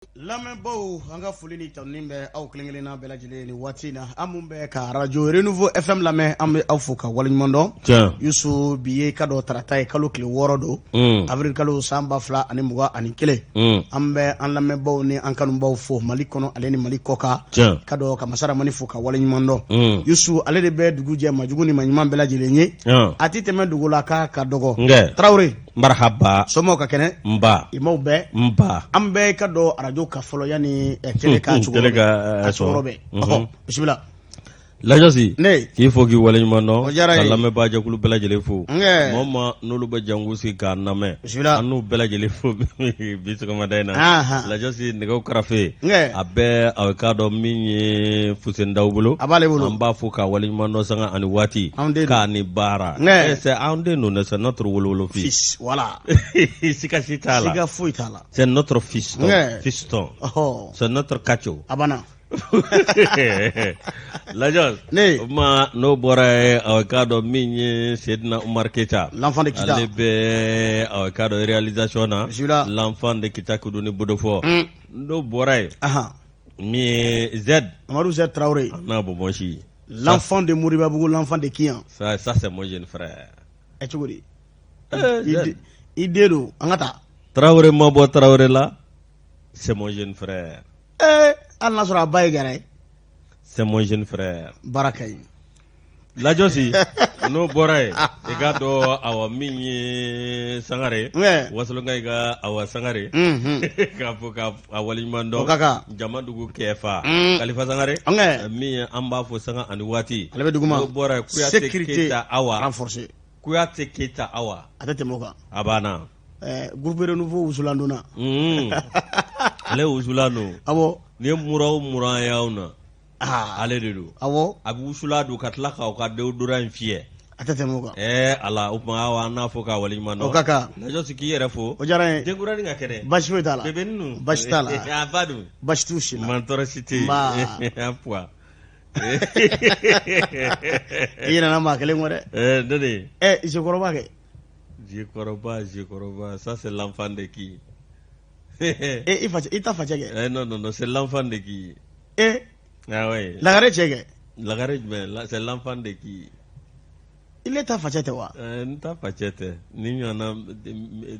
Lamɛnbaw, an ka foli ni tanuni bɛ aw kelen-kelenna bɛɛ lajɛlen ni waati in na. An minnu bɛ ka arajo Renouveau FM lamɛn, an bɛ aw fo ka waleɲuman dɔn. Yusu, bi ye ka dɔ tarata ye, kalo tile 6 don, avril kalo, san 2021. An bɛ an lamɛnbaw ni an kanubaw fo Mali kɔnɔ ale ni Mali kɔkan, ka dɔ ka Masa Ramani fo ka waleɲuman dɔn. Yusu, ale de bɛ dugu jɛ majugu ni maɲuman bɛɛ lajɛlen ye, a tɛ tɛmɛ dugu la k'a ka dɔgɔ. Tarawele. Marhaba. Somɔgɔw ka kɛnɛ? Nba. I maaw bɛɛ? Nba. An bɛɛ ka dɔn arajo ka fɔlɔ yanni télé ka cogo télé ka a cɛkɔrɔba bɛɛ. Ɔhɔ, bisimila. Lajɔsi. Ne. K'i fo k'i waleɲuman dɔn. O diyara n Ka ye. lamɛnbaajɛkulu bɛɛ lajɛlen fo. Nkɛ. Maa o maa n'olu bɛ jango sigi k'an lamɛn. Bisimila. An n'u bɛɛ lajɛlen fo bi sɔgɔmada in na. Anhan. Lajɔsi, nɛgɛw karafe. Nkɛ. A bɛɛ a k'a dɔn min ye Fuseni Daw bolo. A b'ale bolo. An b'a fo k'a waleɲuman dɔn sanga ani waati. Anw den don. K'a ni baara. Nkɛ. Eh, c'est anw den don dɛ, c'est notre wolowolo fils, voilà. Siga si t'a la. Siga foyi t'a la. C'est notre fiston. Nkɛ. Fiston. Ɔhɔ. C'est notre kaco. A banna. Lajɔs. Ne. O tuma n'o bɔra yen, a k'a dɔn min ye Sedina Umar Keyita. L'enfant de Kita. Ale bɛ a k'a dɔn réalisation na. Bisimila. L'enfant de Kita Kuduni Bodofɔ. N'o bɔra yen. Min ye Z. Amadu Z Traoré. N'a bɔbɔsi. L'enfant de Moribabougou, l'enfant de Kiyan. Ça, c'est mon jeune frère. Ɛ, cogo di? Eh, I den don, an ka taa. Traoré ma bɔ Traoré la, c'est mon jeune frère. Ee, hali n'a sɔrɔ a ba ye Jara ye. C'est mon jeune frère. Baara ka ɲi. Lajɔsi, n'o bɔra yen, i k'a dɔn awa min ye Sangare, Wasolonka i ka awa Sangare, k'a fɔ k'a waleɲuman dɔn. O ka kan. Jama dugu kɛfa. Kalifa Sangare, min ye an b'a fɔ sanga ani waati. Ale bɛ duguma. N'o bɔra yen, Kuyate Sécurité Keyita Awa. renforcée. Kuyate Keyita Awa. A tɛ tɛmɛ o kan. A banna. Groupe Renouveau wusulan donna. Ale wusulan don. Awɔ. Ni ye mura o mura y'anw na. Ale de don. Awɔ. A bɛ wusulan don ka tila k'aw ka déodorant in fiyɛ. A tɛ tɛmɛ o kan. Ɛɛ Ala, o tuma awa an n'a fɔ k'a waleɲuman dɔn. O ka kan. Lajɔsi, k'i yɛrɛ fo. O diyara n ye. Denkuranin ka kɛnɛ. Basi foyi t'a la. Bébé ninnu. Basi t'a la. A ba dun. Basi t'u si la. Mantɔrɔ si tɛ yen. Nba. An puwa. I ɲinɛna maa kelen kɔ dɛ. Ɛɛ, ne de. Ɛ, Zekɔrɔba kɛ. Zekɔrɔba, Zekɔrɔba, ça c'est l'enfant de qui? E, i fa, i ta facɛ kɛ. Eh, non, non, non, c'est l'enfant de qui? E. Ah ouais. Lagare cɛ kɛ. Lagare jumɛn? C'est l'enfant de qui? I le ta facɛ tɛ wa? Eh, n ta facɛ tɛ. Ni ɲɔgɔnna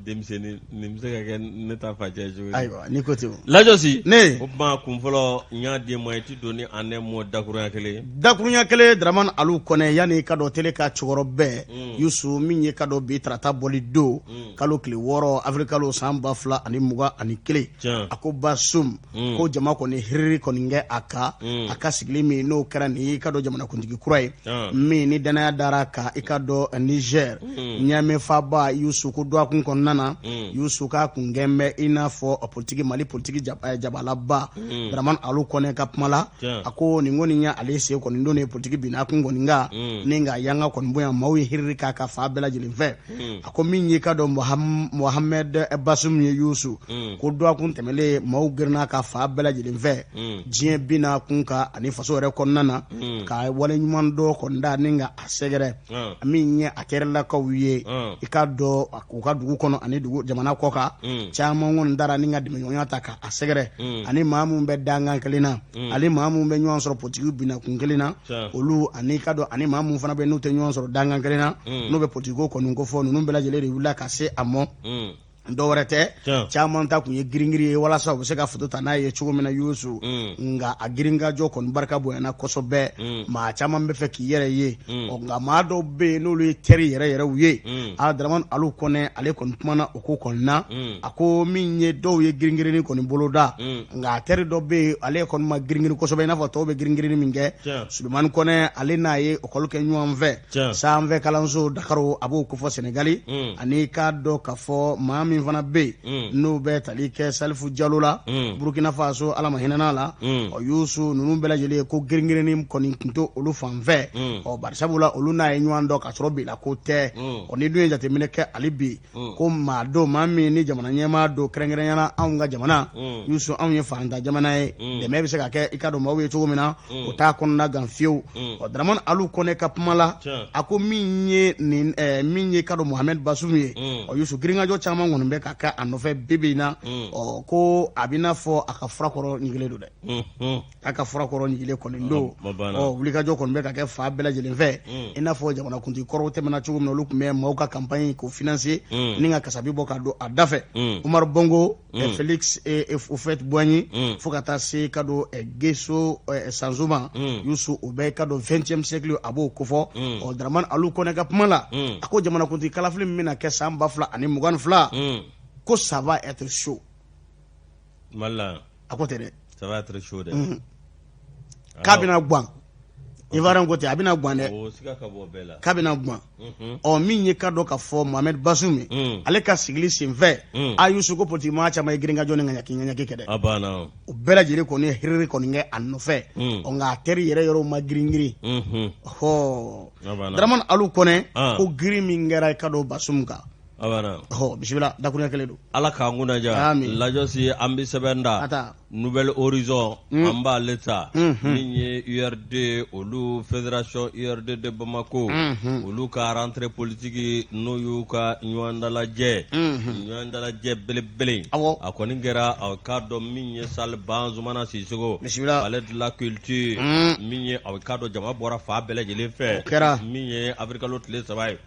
denmisɛnnin nin bɛ se ka kɛ ne ta facɛ cogo di? Ayiwa, n'i ko ten o. Lajɔsi. Ne. O tuma kun fɔlɔ n y'a d'i ma, i ti don ni en un mot dakurunya kelen. Dakurunya kelen, Dramane Alu Kɔnɛ, yanni ka dɔn télé ka cɛkɔrɔbɛ Yusu, min ye ka dɔn bi tarata bɔli don, kalo tile 6, avril kalo, san 2021. A ko Basum, ko jama kɔni hiriri kɔni kɛ a kan, a ka sigili min n'o kɛra nin ye ka dɔn jamanakuntigi kura ye, min ni danaya dara ka i ka dɔn Niger Ɲame faaba. Yusu, ko dɔgɔkun kɔnɔna na, Yusu k'a kun kɛn bɛ i n'a fɔ politiki, Mali politiki jabalaba. Dramane Alu Kɔnɛ ka kuma la, a ko nin kɔni ye ale sen kɔni don ye politiki binna kun kɔni kan ni nka yanga kɔni bonya, maaw ye hiriri k'a ka fan bɛɛ lajɛlen fɛ. A ko min ye ka dɔn Mohamed Basum ye, Yusu, ko dɔgɔkun tɛmɛlen, maaw girinna ka fan bɛɛ lajɛlen fɛ diɲɛ binna kun kan ani faso yɛrɛ kɔnɔna na, ka waleɲuman dɔ kɔni da ni ka a sɛgɛrɛ. Min ye a kɛrɛlakaw ye, i ka dɔn u ka dugu kɔnɔ ani dugu jamana kɔ kan, caman kɔni dara ni ka dɛmɛɲɔgɔnya ta ka a sɛgɛrɛ, ani maa minnu bɛ dankan kelen na, ani maa minnu bɛ ɲɔgɔn sɔrɔ politiki binna kun kelen na olu, ani ka dɔn ani maa minnu fana bɛ n'u tɛ ɲɔgɔn sɔrɔ dankan kelen na, n'u bɛ politiki ko kɔni ko fɔ, ninnu bɛɛ lajɛlen de wulila ka se a mɔ. Dɔwɛrɛ tɛ, caman ta kun ye giringirin ye walasa u bɛ se ka foto ta n'a ye cogo min na, Yusu. Nka a girinkajɔ kɔni barika bonyana kosɛbɛ, maa caman bɛ fɛ k'i yɛrɛ ye. Ɔ, nka maa dɔw bɛ yen n'olu ye teri yɛrɛ yɛrɛw ye. A Dramane Alu Kɔnɛ, ale kɔni kumana o ko kɔni na. A ko min ye dɔw ye giringirinni kɔni boloda, nka a teri dɔ bɛ yen, ale kɔni ma giringirin kosɛbɛ i n'a fɔ tɔw bɛ giringirinni min kɛ. Sulemani Kɔnɛ, ale n'a ye ekɔli kɛ ɲɔgɔn fɛ sanfɛ kalanso Dakaro, a b'o kofɔ Senegali, ani k'a dɔn k'a fɔ maa min fana bɛ yen n'o bɛ tali kɛ Salifu Jalo la, Burukina Faso, Ala ma hinɛna la. Ɔ, Yusu, ninnu bɛɛ lajɛlen ko giringirinni kɔni tun tɛ olu fan fɛ. Ɔ, bari sabula olu n'a ye ɲɔgɔn dɔn k'a sɔrɔ bila ko tɛ. Ɔ, ni dun ye jateminɛ kɛ hali bi, ko maa don, maa min ni jamana ɲɛmaa don, kɛrɛnkɛrɛnyana anw ka jamana, Yusu, anw ye fantan jamana ye, dɛmɛ bɛ se ka kɛ i ka dɔn maaw ye cogo min na, o t'a kɔnɔna gan fiyewu. Ɔ, Dramane Alu Kɔnɛ ka kuma la, a ko min ye nin min ye ka dɔn Mohamed Basum ye, ɔ, Yusu, girinkajɔ caman kɔni kɔni bɛ ka kɛ a nɔfɛ bi bi in na. Ɔ, ko a b'i n'a fɔ a ka fura kɔrɔ ɲigilen don dɛ, a ka fura kɔrɔ ɲigilen kɔni don. Ɔ, wulikajɔ kɔni bɛ ka kɛ fan bɛɛ lajɛlen fɛ, i n'a fɔ jamanakuntigi kɔrɔw tɛmɛna cogo min na, olu tun bɛ maaw ka campagne k'o financer ni ka kasabi bɔ ka don a da fɛ. Umaru Bongo, Félix Houphouët-Boigny, fo ka taa se ka don Guesso Sanzo ma, Yusu, o bɛɛ ka don 20e siècle, a b'o kofɔ. Ɔ, Dramane Alou Kone ka kuma la, a ko jamanakuntigi kalafili min bɛna kɛ san 2022, ko ça va être chaud. Mali la. A ko tɛ dɛ. Ça va être chaud dɛ. K'a bɛna gan, Ivoirien ko ten, a bɛna gan dɛ. O siga ka bɔ bɛɛ la. K'a bɛna gan. Ɔ, min ye ka dɔn ka fɔ Mohamed Bazoum, ale ka sigili senfɛ, a Yusu, ko politique maa caman ye girinkajɔ ni ŋaɲaki ŋaɲaki kɛ dɛ. A banna. O bɛɛ lajɛlen kɔni ye hiriri kɔni kɛ a nɔfɛ. Ɔ, nka a teri yɛrɛ yɔrɔw ma girin girin. Ɔhɔ. A banna. Dramane Alou Kone Ah. ko girin min kɛra i ka dɔn Bazoum kan. A banna. Ɔhɔ, bisimila, dakuruɲɛ kelen don. Ala k'an kunna diya. Amin. Lajɔsi, an bɛ sɛbɛn da. A ta. Nouvel Horizon, an b'ale ta. Min ye URD, olu fédération URD de Bamako, olu ka rentrée politique, n'o y'u ka ɲɔgɔn dalajɛ belebele. A kɔni kɛra a k'a dɔn min ye salle Bazoumana Sissoko, Bisimila. Palais de la culture, min ye a k'a dɔn jama bɔra fan bɛɛ lajɛlen fɛ. O kɛra. Min ye avril kalo tile 3 ye.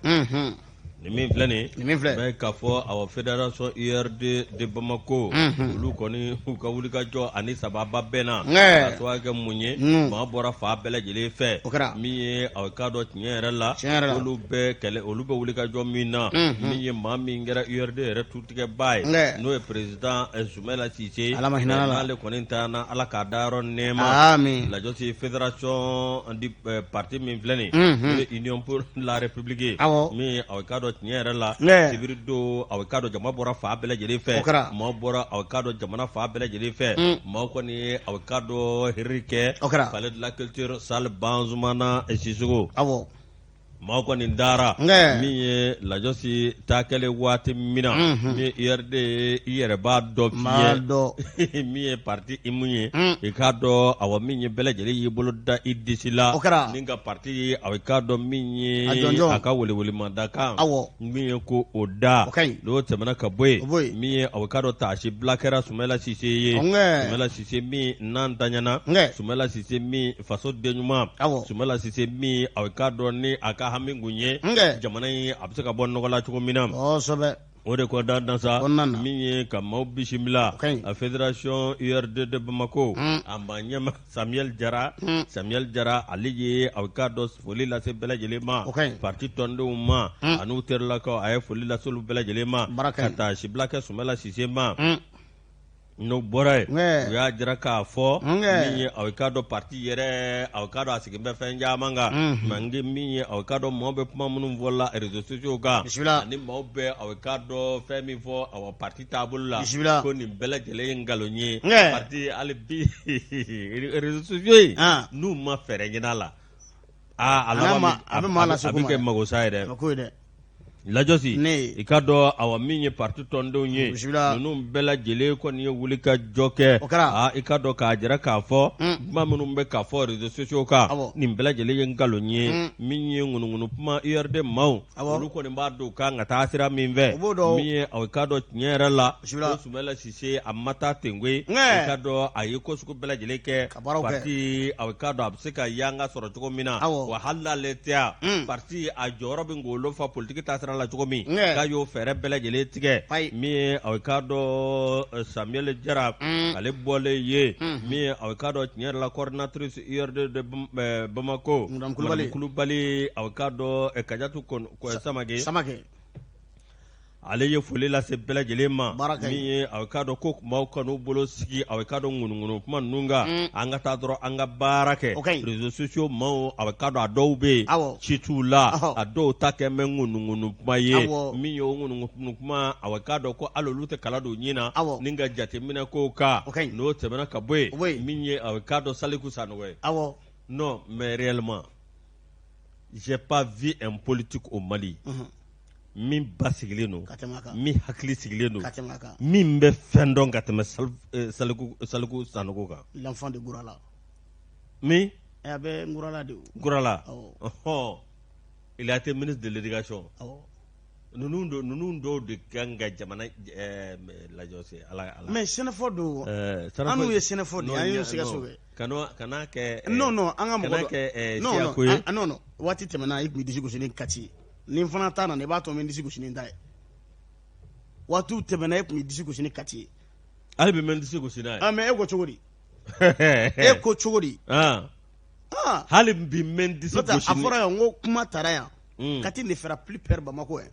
Nin min filɛ nin ye. Nin min filɛ. Bɛ k'a fɔ awɔ, fédération URD de Bamako, olu kɔni u ka wulikajɔ ani sababa bɛnna. Ka sababu kɛ mun ye? Maa bɔra fan bɛɛ lajɛlen fɛ. O kɛra. Min ye a k'a dɔn tiɲɛ yɛrɛ la. Tiɲɛ yɛrɛ la. Olu bɛ kɛlɛ, olu bɛ wulikajɔ min na. Min ye maa min kɛra URD yɛrɛ tutigɛbaa ye. N'o ye président Soumaïla Cissé. Ala ma hinɛ a la. N'ale kɔni taara, Ala k'a dayɔrɔ nɛɛma. Amin. Lajɔsi, fédération di parti min filɛ nin ye. N'o ye Union pour la République ye. Min ye a k'a dɔn tiɲɛ yɛrɛ la. Sibiri don, a k'a dɔn jama bɔra fan bɛɛ lajɛlen fɛ. O kɛra. Maaw bɔra a k'a dɔn jamana fan bɛɛ lajɛlen fɛ. Maaw kɔni ye a k'a dɔn hɛrɛ kɛ. O kɛra. Palais de la culture, salle Bazoumana Sissoko. Maaw kɔni dara. Min ye lajɔsi taa kɛlen waati min na. Min ye URD ye, i yɛrɛ b'a dɔn Maa fiye. dɔn. Min ye parti IMU ye. I k'a dɔn awa, min ye bɛɛ lajɛlen y'i bolo da i disi la. O kɛra. Ni ka parti ye a k'a dɔn min ye. A jɔnjɔn. A ka welewelemada kan. Min ye ko o da. O ka ɲi. N'o tɛmɛna ka bɔ yen. O bɔ yen. Min ye a k'a dɔn taasi bila kɛra Soumaïla Cissé ye. Soumaïla Cissé min n'an daɲana. Soumaïla Cissé min faso den ɲuman. Soumaïla Cissé min a k'a dɔn ni a ka hami kun ye. Jamana in a bɛ se ka bɔ nɔgɔ la cogo min na. O de kɔnɔna na sa. Kɔnɔna na. Min ye ka maaw bisimila. O ka ɲi. A fédération URD de Bamako. A maa ɲɛma Samuel Jara. Samuel Jara, ale ye a k'a dɔn foli lase bɛɛ lajɛlen ma. O ka ɲi. Parti tɔndenw ma. Ani u terilakaw, a ye foli lase olu bɛɛ lajɛlen ma. Baara ka Ka ɲi. taasibila kɛ Soumaïla Cissé ma. N'o bɔra yen, u y'a jira k'a fɔ min ye a k'a dɔn parti yɛrɛ, a k'a dɔn a sigilen bɛ fɛn caman kan. Mange min ye a k'a dɔn maaw bɛ kuma minnu fɔ la réseaux sociaux kan. Bisimila. Ani maaw bɛ a k'a dɔn fɛn min fɔ awa parti taabolo la. Bisimila. Ko nin bɛɛ lajɛlen ye nkalon ye. Parti hali bi réseaux sociaux in, n'u ma fɛɛrɛ ɲini a la, aa a A n'a laban a bɛ maa lase a ko bɛ ma kɛ dɛ. magosa ye dɛ. A bɛ k'o ye dɛ. Lajɔsi, Ne. i k'a dɔn awa, min ye parti tɔndenw ye, Bisimila. ninnu bɛɛ lajɛlen kɔni ye wuli ka jɔ kɛ. O kɛra. Aa, i k'a dɔn k'a jira k'a fɔ kuma minnu bɛ k'a fɔ réseaux sociaux kan, nin bɛɛ lajɛlen ye nkalon ye. Min ye ŋunuŋunu kuma URD maaw, olu kɔni b'a dɔn u kan ka taa sira min fɛ. O b'o dɔn. Min ye aw k'a dɔn tiɲɛ yɛrɛ la, Bisimila. ko Soumaïla Cissé a ma taa ten koyi. I k'a dɔn a ye ko sugu bɛɛ lajɛlen kɛ. Ka baaraw kɛ. Parti aw k'a dɔn a bɛ se ka yanga sɔrɔ cogo min na. Wa hali n'ale tɛ yan, parti a jɔyɔrɔ bɛ ngolo fa politique taasira la cogo min, k'a y'o fɛɛrɛ bɛɛ lajɛlen tigɛ. Min ye aw k'a dɔn Samuel Jara, ale bɔlen ye, min ye aw k'a dɔn tiɲɛ yɛrɛ la coordinatrice URD de Bamako, Madame Kulubali. Madame Kulubali, aw k'a dɔn Kajatu Samake. Samake. Ale ye foli lase bɛɛ lajɛlen ma. Baara ka ɲi. Min ye a k'a dɔn ko maaw kan'u bolo sigi a k'a dɔn ŋunuŋunu kuma ninnu kan, an ka taa dɔrɔn an ka baara kɛ. O ka ɲi. Réseaux sociaux maaw, a k'a dɔn a dɔw bɛ yen, ci t'u la, a dɔw ta kɛ mɛ ŋunuŋunu kuma ye. Min ye o ŋunuŋunu kuma, a k'a dɔn ko hali olu tɛ kala don ɲin na ni ka jateminɛ kow kan. O ka ɲi. N'o tɛmɛna ka bɔ O bɔ yen, yen. min ye a k'a dɔn Saliku Sanogo ye. Non, mais réellement, j'ai pas vu un politique au Mali min ba sigilen don, Ka tɛmɛ a kan. min hakili sigilen don, Ka tɛmɛ a kan. min bɛ fɛn dɔn ka tɛmɛ Saliku Sanogo kan. L'enfant de Gourala. Min A bɛ Gourala de o. Gourala. Awɔ. Ɔhɔn, il a été ministre de l'éducation. Ninnu dɔw de kan ka jamana lajɔ se ala ala mais sɛnɛfɔ don, an ye sɛnɛfɔ de an ye Sikaso kɛ. Kana kɛ non non, an ka mɔgɔ kɛ non non non, waati tɛmɛna, i tun bɛ disi gosi ni Kati. Ni fana ta nana, i b'a to n bɛ disi gosi ni ta ye. Waati tɛmɛna, e tun bɛ disi gosi ni Kati ye. Hali bi n bɛ disi gosi n'a ye. Ah, mais e ko cogo di? E ko cogo di? Hali bi n bɛ disi gosi. A fɔra yan ko kuma taara yan. Kati ne fera plus peur Bamako ye.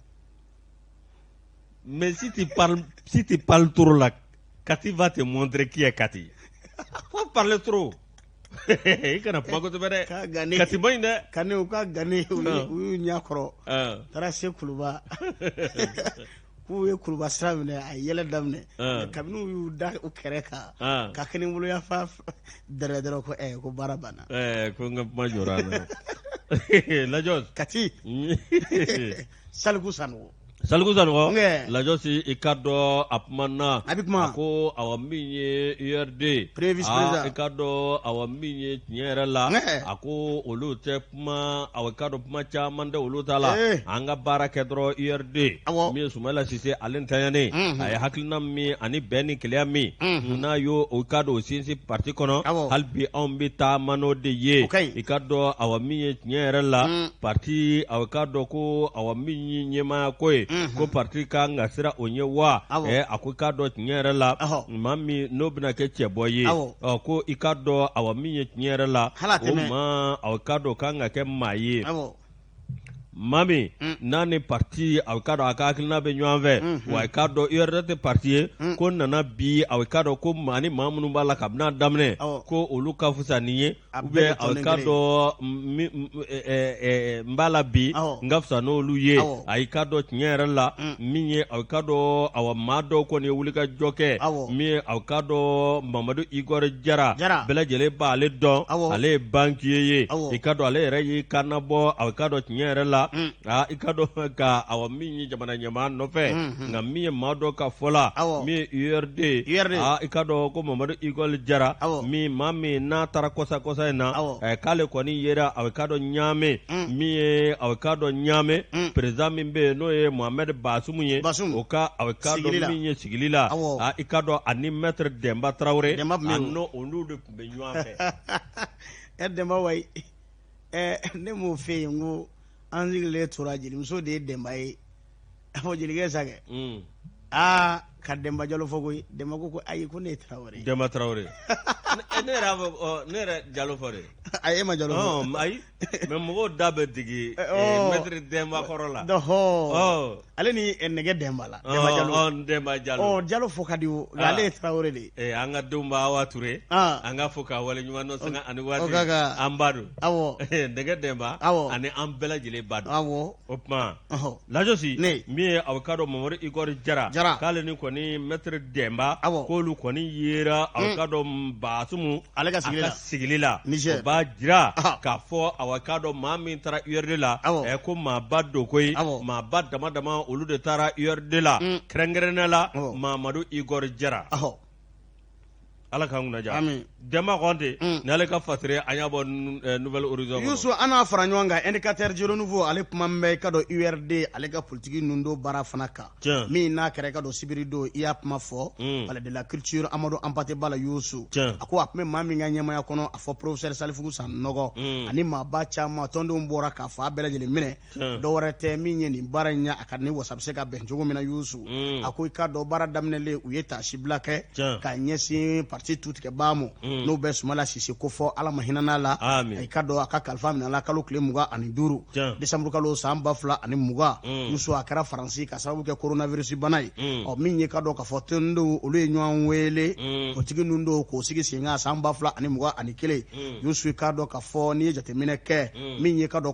Mais si tu parles trop là, Kati va te montrer qui est Kati. Faut parler trop. I kana kuma kosɛbɛ dɛ. K'a gannen. Kati man ɲi dɛ. Kane u ka gannen, u y'u ɲɛ kɔrɔ. Taara se Kuluba. K'u ye Kuluba sira minɛ, a ye yɛlɛ daminɛ. Kabini u y'u da u kɛrɛ kan. Ka kini bolo yanfan dɛrɛ dɔrɔn, ko ko baara banna. Ko n ka kuma jɔra a la. Lajɔ. Kati. Saliku Sanogo. Saliku Sanogo. Lajɔsi, i ka dɔn a kuma na. A bɛ kuma. A ko awa, min ye URD. Premier vice président. I ka dɔn awa, min ye tiɲɛ yɛrɛ la. A ko olu tɛ kuma, awa, i ka dɔn kuma caman tɛ olu ta la. An ka baara kɛ dɔrɔn URD. Min ye Sumayila Sise, ale ntanyalen. A ye hakilina min ani bɛn ni kelenya min. N'a y'o o ka dɔn o sinsin parti kɔnɔ. Hali bi anw bɛ taama n'o de ye. I ka dɔn awa, min ye tiɲɛ yɛrɛ la. Parti, awa, k'a dɔn ko awa, min ye ɲɛmaaya ko ye, ko parti kan ka sira o ɲɛ wa. A ko i k'a dɔn tiɲɛ yɛrɛ la, maa min n'o bɛna kɛ cɛbɔ ye, ko i k'a dɔn awa, min ye tiɲɛ yɛrɛ la, o maa, awa, k'a dɔn kan ka kɛ maa ye, maa min n'a ni parti, a k'a dɔn a ka hakilina bɛ ɲɔgɔn fɛ. Wa i k'a dɔn URD tɛ parti ye ko nana bi, a k'a dɔn ko maa ni maa minnu b'a la kabini a daminɛ, ko olu ka fisa ni ye, A ou bɛɛ bien bɛ a tɔnden k'a kelen. dɔn n b'a la bi, n ka fisa n'olu ye. A i k'a dɔn tiɲɛ yɛrɛ la, min ye a k'a dɔn awa, maa dɔw kɔni ye wulikajɔ kɛ. Min ye a k'a dɔn Mamadu Igor Jara, bɛɛ lajɛlen b'ale dɔn, ale ye banquier ye. I k'a dɔn ale yɛrɛ y'i kannabɔ, a k'a dɔn tiɲɛ yɛrɛ la, aa, i k'a dɔn ka awa, min ye jamana ɲɛmaa nɔfɛ. Nka min ye maa dɔ ka fɔ la, min ye URD, aa, i k'a dɔn ko Mamadu Igor Jara, min maa min n'a taara kɔsa kɔsa in na, k'ale kɔni yera, a k'a dɔn Ɲame, min ye a k'a dɔn Ɲame président min bɛ yen, n'o ye Mohamed Bazoum ye, o ka a k'a dɔn min ye sigili la, aa, i k'a dɔn ani maître Demba Traoré, a n'o olu de tun bɛ ɲɔgɔn fɛ. Ɛ Demba wayi, ne m'o fɛ yen ko an sigilen tora jelimuso de ye Demba ye. A fɔ jelikɛ sa kɛ, aa, ka Demba Jalo fɔ koyi. Demba ko ayi, ko ne ye Tarawele ye. Demba Tarawele, ne yɛrɛ y'a fɔ, ne yɛrɛ Jalo fɔ de. Ayi, e ma Jalo fɔ. Ayi, mais mɔgɔw da bɛ digi maître Demba kɔrɔ la. Ale ni nɛgɛ Demba la. Demba Jalo, Demba Jalo. Ɔ, Jalo fɔ ka di o, nka ale ye Tarawele de ye. An ka denw b'a Ture, an ka fo k'a wale ɲuman dɔn sanga ani waati, an ba don. Nɛgɛ Demba ani an bɛɛ lajɛlen ba don. O tuma Lajɔsi, min ye a k'a dɔn Mamadu Igor Jara, k'ale ni kɔni maître Demba, k'olu kɔni yera, a k'a dɔn Bazoum ale ka sigili la. O b'a jira k'a fɔ, a k'a dɔn maa min taara URD la, ko maaba don koyi, maaba dama dama olu de taara URD la, kɛrɛnkɛrɛnnenya la Mamadu Igor Jara. Ala k'an kunna diya. Demba Kɔnte n'ale ka fasiri, an y'a bɔ Nouvel Horizon kɔnɔ. Yusu, an n'a fara ɲɔgɔn kan Indicateur du Renouveau, ale kuma bɛ i ka dɔn URD ale ka politiki ninnu don baara fana kan, min n'a kɛra i ka dɔn sibiri don, i y'a kuma fɔ Palais de la Culture Amadu Hampâté Bâ la. Yusu, a ko a tun bɛ maa min ka ɲɛmaya kɔnɔ, a fɔ professeur Salifu Sanɔgɔ ani maaba caman, tɔndenw bɔra k'a fa bɛɛ lajɛlen minɛ. Dɔwɛrɛ tɛ min ye nin baara in ɲɛ, a ka ni wasa bɛ se ka bɛn cogo min na. Yusu, a ko i ka dɔn baara daminɛlen, u ye taasibila kɛ ka ɲɛsin parti tutigɛbaa ma, n'o bɛ Sumala Sise ko fɔ Ala ma hinɛ la. I ka dɔn a ka kalifa minɛ kalo tile 25 décembre kalo san 2020. Yusu, a kɛra Faransi ka sababu kɛ coronavirus bana ye. Ɔ, min ye ka dɔn k'a fɔ tɔndenw olu ye ɲɔgɔn wele, politiki ninnu don k'o sigi sen kan san 2021. Yusu, i k'a dɔn k'a fɔ n'i ye jateminɛ kɛ, min ye ka dɔn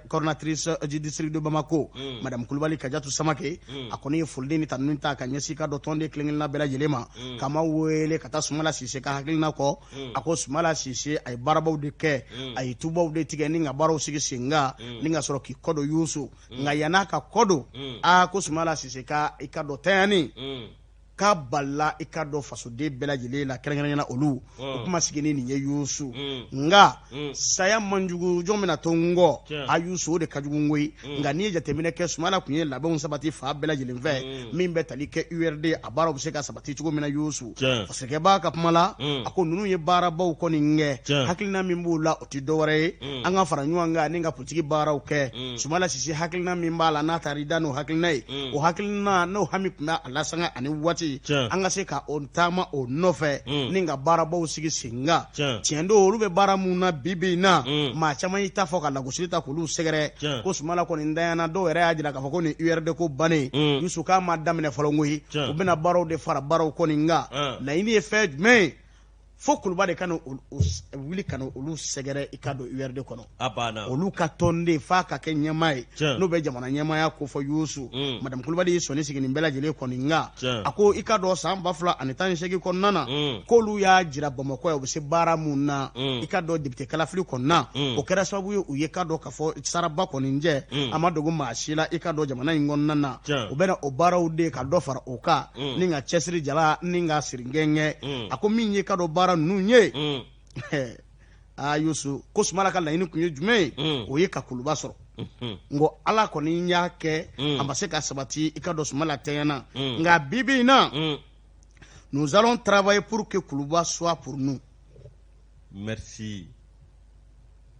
coordinatrice du district de Bamako, madame Kulubali Kajatu Samake, a kɔni ye foliden ni tanuni ta ka ɲɛsin ka dɔn tɔnden kelen-kelenna bɛɛ lajɛlen ma, ka ma wele ka taa Sumala Sise ka hakilina kɔ. A ko Sumala Sise a ye baarabaw de kɛ, a ye tubaw de tigɛ ni ka baaraw sigi sen kan ni ka sɔrɔ k'i kɔ don. Yusu, nka yann'a ka kɔ don, aa, ko Sumala Sise ka i ka dɔn tanyani. K'a balila i k'a dɔn fasoden bɛɛ lajɛlen la, kɛrɛnkɛrɛnnenya la olu o kuma sigi ni nin ye Yusu. Nka saya man jugu, jɔn bɛna to n kɔ a Yusu, o de ka jugu koyi. Nka n'i ye jateminɛ kɛ, Sumala tun ye labɛnw sabati fan bɛɛ lajɛlen fɛ min bɛ tali kɛ URD a baaraw bɛ se ka sabati cogo min na. Yusu fasirikɛba ka kuma la, a ko ninnu ye baarabaw kɔni kɛ. Hakilina min b'u la, o tɛ dɔwɛrɛ ye an ka fara ɲɔgɔn kan ni ka politiki baaraw kɛ. Sumala Sise hakilina min b'a la, n'a taara i da n'o hakilina ye, o hakilina n'o hami tun bɛ a la sanga ani waati, an ka se ka o taama o nɔfɛ ni ka baarabaw sigi sen kan. Tiɲɛ don, olu bɛ baara mun na bi bi in na, maa caman y'i ta fɔ ka lagosili ta k'olu sɛgɛrɛ ko Sumala kɔni ntanyana. Dɔw yɛrɛ y'a jira k'a fɔ ko nin URD ko bannen. Yusu k'a ma daminɛ fɔlɔ koyi, u bɛna baaraw de fara baaraw kɔni kan. Laɲini ye fɛn jumɛn ye? Fo Kuluba de ka na wuli ka na olu sɛgɛrɛ i ka don URD kɔnɔ. A banna. Olu ka tɔnden f'a ka kɛ ɲɛmaa ye n'o bɛ jamana ɲɛmaaya kofɔ. Yusu, madame Kulubali y'i sɔnni sigi nin bɛɛ lajɛlen kɔni kan. A ko i ka dɔn san 2018 kɔnɔna na, k'olu y'a jira Bamakɔ yan u bɛ se baara mun na. I ka dɔn député kalafili kɔnɔna, o kɛra sababu ye u ye ka dɔn k'a fɔ saraba kɔni jɛ, a ma dogo maa si la i ka dɔn jamana in kɔnɔna na. U bɛna o baaraw de ka dɔ fara o kan ni ka cɛsiri jala ni ka siri gɛngɛ. A ko min ye ka dɔn baara ninnu ye, aa Yusu, ko Sumala ka laɲini tun ye jumɛn ye? O ye ka Kuluba sɔrɔ. N ko Ala kɔni y'a kɛ, a ma se ka sabati, i ka dɔn Sumala tɛɲɛna. Nka bi bi in na, nous allons travailler pour que Kuluba soit pour nous. Merci.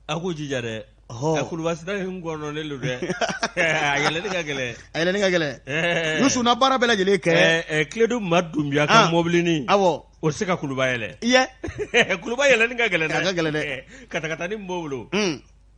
A k'u jija dɛ. Kuluba sira in kɔnɔnen don dɛ, a yɛlɛli ka gɛlɛn. A yɛlɛli ka gɛlɛn, Yusu, na baara bɛɛ lajɛlen kɛ. Kiledu Ma Dunbiya ka mobilinin, o tɛ se ka Kuluba yɛlɛ. Iye. Kuluba yɛlɛli ka gɛlɛn dɛ. A ka gɛlɛn dɛ. Katakatanin min b'o bolo,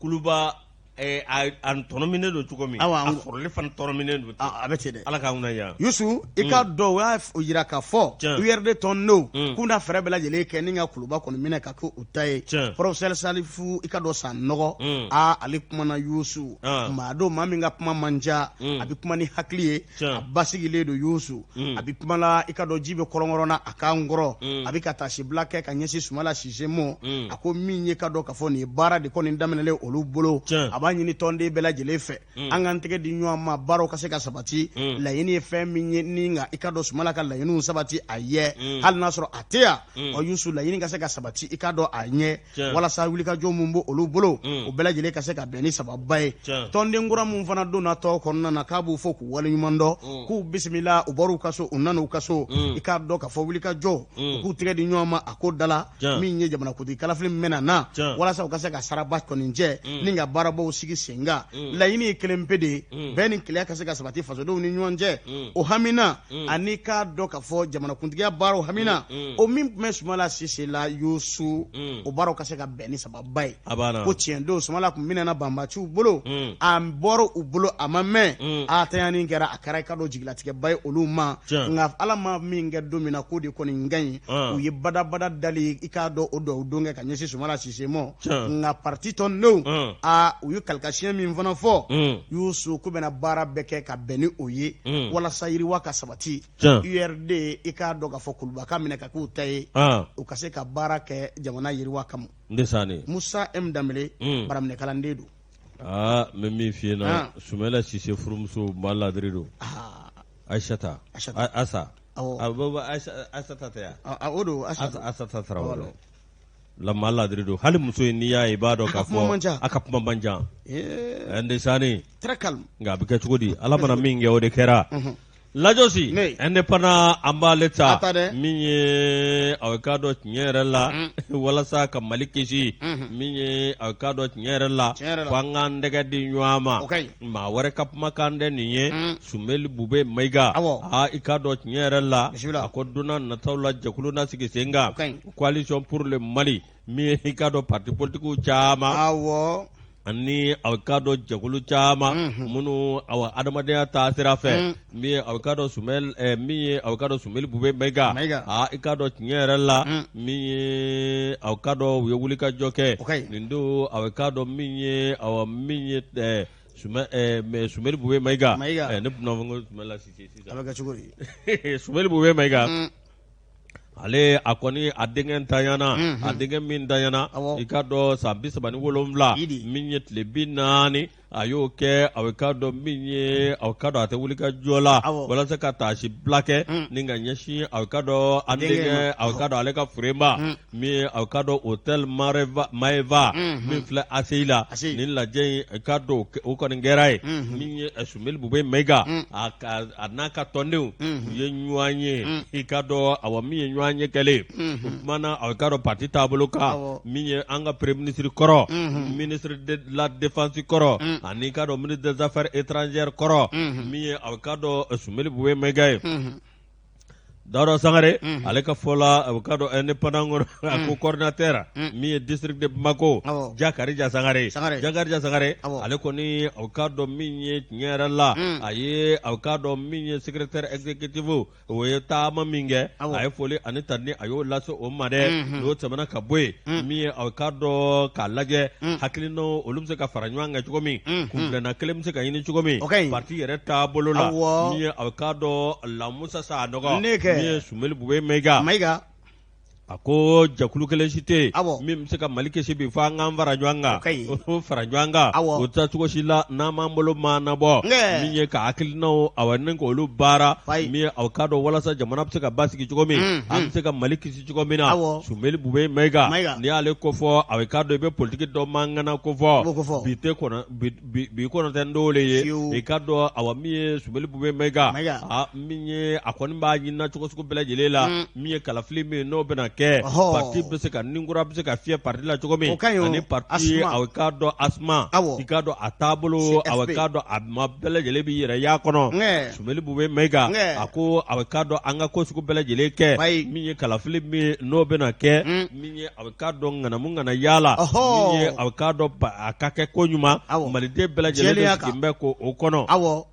Kuluba a tɔnɔminen don cogo min, a sɔrɔli fana tɔnɔminen don. A bɛ ten dɛ. Ala k'an kunna diya. Yusu, i ka dɔn u y'a jira k'a fɔ URD tɔndenw k'u na fɛɛrɛ bɛɛ lajɛlen kɛ ni ka Kuluba kɔni minɛ ka kɛ u ta ye. Professeur Salifu, i ka dɔn Sanɔgɔ, aa ale kumana Yusu. Maa don, maa min ka kuma man ca, a bɛ kuma ni hakili ye, a basigilen don Yusu. A bɛ kuma la, i ka dɔn ji bɛ kɔlɔnkɔrɔ na a kan kɔrɔ. A bɛ ka taasibila kɛ ka ɲɛsin Sumala Sise ma. A ko min ye ka dɔn k'a fɔ nin ye baara de kɔni daminɛlen olu bolo, a b'a ɲini tɔnden bɛɛ lajɛlen fɛ, an k'an tɛgɛ di ɲɔgɔn ma, baaraw ka se ka sabati. Laɲini ye fɛn min ye, ni nka i ka dɔn Sumala ka laɲiniw sabati a ye, hali n'a sɔrɔ a tɛ yan. Ɔ Yusu, laɲini ka se ka sabati, i ka dɔn a ɲɛ, walasa wulikajɔ min b'o olu bolo, o bɛɛ lajɛlen ka se ka bɛn ni sababa ye. Tɔnden kura min fana donna tɔn kɔnɔna na, k'a b'u fo k'u waleɲuman dɔn, k'u bisimila, u bɔr'u ka so, u nana u ka so. I k'a dɔn k'a fɔ wulikajɔ, u k'u tɛgɛ di ɲɔgɔn ma a ko da la, min ye jamanakuntigi kalafili min bɛna na, walasa u ka se ka saraba kɔni jɛ ni ka baarabaw sigi sen kan. Laɲini ye kelen pe de ye, bɛn ni kelenya ka se ka sabati fasodenw ni ɲɔgɔn cɛ. O hamina ani k'a dɔn k'a fɔ jamanakuntigiya baaraw hamina, o min tun bɛ Sumala Sise la Yusu, o baaraw ka se ka bɛn ni sababa ye. Ko tiɲɛ don, Sumala tun minɛna banbaciw bolo, a bɔra u bolo a ma mɛn, a tanyani kɛra, a kɛra i ka dɔn jigilatigɛba ye olu ma. Nka Ala ma min kɛ don min na, k'o de kɔni ka ɲi. U ye badabada dali, i k'a dɔn o dugawu don kɛ ka ɲɛsin Sumala Sise ma. Nka parti tɔndenw, aa u ye kalikasiyɛn min fana fɔ Yusu, k'u bɛna baara bɛɛ kɛ ka bɛn ni o ye, walasa yiriwa ka sabati. URD, i k'a dɔn k'a fɔ Kuluba ka minɛ ka k'u ta ye, u ka se ka baara kɛ jamana yiriwa kama. Musa M Danbele, baraminɛkalanden don. Aa n bɛ min f'i ye na, Sumala Sise furumuso maa ladiri don. Ayisata, Asa, Asata tɛ yan? O don. Asata Tarawele la, maa ladiri don. Hali muso in, n'i y'a ye, i b'a dɔn k'a fɔ a ka kuma man ca. Ndesani. Très calme. Nka a bɛ kɛ cogo di? Ala mana min kɛ, o de kɛra. Lajɔsi Indépendant, an b'ale ta min ye, aw k'a dɔn tiɲɛ yɛrɛ la, walasa ka Mali kisi, min ye aw k'a dɔn tiɲɛ yɛrɛ la, ko an k'an tɛgɛ di ɲɔgɔn ma. Maa wɛrɛ ka kumakan tɛ nin ye, Sumeli Bube Mayiga. Aa i k'a dɔn tiɲɛ yɛrɛ la, a ko don nataw la, jɛkulu na sigi sen kan, Coalition pour le Mali, min ye i k'a dɔn parti politikiw caman ani aw k'a dɔn jɛkulu caman minnu awa adamadenya taa sira fɛ, min ye aw k'a dɔn Sumɛl min ye aw k'a dɔn Sumeli Bube Mayiga. Aa i k'a dɔn tiɲɛ yɛrɛ la, min ye aw k'a dɔn u ye wulikajɔ kɛ nin don, aw k'a dɔn min ye awa min ye Sumeli Bube Mayiga, ne tun fɔ ko Sumɛla Sise sisan, a bɛ kɛ cogo di? Sumeli Bube Mayiga, ale a kɔni a denkɛ ntanyana, a denkɛ min ntanyana, i k'a dɔn san 37, min ye tile 40 A y'o kɛ a k'a dɔn min ye a k'a dɔn a tɛ wuli ka jɔ la walasa ka taasibila kɛ ni ka ɲɛsin a k'a dɔn an denkɛ a k'a dɔn ale ka fureba min a k'a dɔn hôtel Maeva min filɛ ACI la nin lajɛ in a k'a dɔn o kɔni kɛra yen min ye Soumeylou Boubèye Maïga a n'a ka tɔndenw u ye ɲɔgɔn ye i k'a dɔn awa min ye ɲɔgɔn ye kɛlen o kumana a k'a dɔn parti taabolo kan min ye an ka premier ministre kɔrɔ ministre de la défense kɔrɔ ani k'a dɔn ministre des affaires étrangères kɔrɔ min ye a k'a dɔn Soumeylou Boubèye Maïga ye Dawuda Sangare ale ka fɔ la a k'a dɔn indépendant kɔnɔ a ko coordinateur min ye district de Bamako Jakarija Sangare Jakarija Sangare ale kɔni a k'a dɔn min ye tiɲɛ yɛrɛ la a ye a k'a dɔn min ye secrétaire exécutif o ye taama min kɛ a ye foli ani tanuni a y'o lase o ma dɛ n'o tɛmɛna ka bɔ yen min ye a k'a dɔn k'a lajɛ hakilinaw olu bɛ se ka fara ɲɔgɔn kan cogo min kuntilenna kelen bɛ se ka ɲini cogo min parti yɛrɛ taabolo la min ye a k'a dɔn Lamusa Sanɔgɔ min ye Soumeylou Boubèye Maïga a ko jɛkulu kelen si tɛ yen min bɛ se ka Mali kisi bi fo an k'an fara ɲɔgɔn kan o fara ɲɔgɔn kan o tɛ cogo si la n'an m'an bolo maanabɔ min ye ka hakilinaw awa ni k'olu baara min ye aw k'a dɔn walasa jamana bɛ se ka basigi cogo min an bɛ se ka Mali kisi cogo min na Soumeylou Boubèye Maïga n'i y'ale kofɔ a k'a dɔn i bɛ politiki dɔnmaa ŋana kofɔ bi tɛ kɔnɔ bi kɔnɔ tɛ n'o ye i k'a dɔn awa min ye Soumeylou Boubèye Maïga min ye a kɔni b'a ɲinina cogo sugu bɛɛ lajɛlen la min ye kalafili min n'o bɛna kɛ parti bɛ se ka ni kura bɛ se ka fiyɛ parti la cogo min ani parti a k'a dɔn ASMA i k'a dɔn a taabolo a k'a dɔn a maa bɛɛ lajɛlen b'i yɛrɛ y'a kɔnɔ Soumeylou Boubèye Maïga a ko a k'a dɔn an ka ko sugu bɛɛ lajɛlen kɛ min ye kalafili min n'o bɛna kɛ min ye a k'a dɔn ŋanamu ŋana yaala min ye a k'a dɔn a ka kɛ ko ɲuman maliden bɛɛ lajɛlen sigilen bɛ ko o kɔnɔ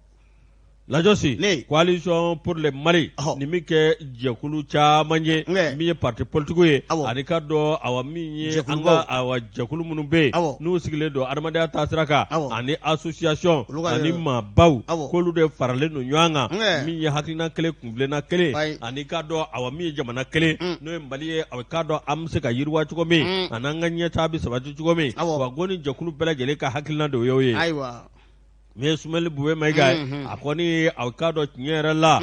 lajɔsi coalition pour le Mali nin min kɛ jɛkulu caman ye min ye parti politique ye ani k'a dɔn awa min ye an ka awa jɛkulu minnu bɛ yen n'u sigilen don adamadenya taasira kan ani association ani maabaw k'olu de faralen don ɲɔgɔn kan min ye hakilina kelen kuntilenna kelen ani k'a dɔn awa min ye jamana kelen n'o ye Mali ye a k'a dɔn an bɛ se ka yiriwa cogo min ani an ka ɲɛtaa bɛ sabati cogo min wa ko ni jɛkulu bɛɛ lajɛlen ka hakilina de y'o ye ayiwa min ye Soumeylou Boubèye Maïga ye a kɔni a k'a dɔn tiɲɛ yɛrɛ la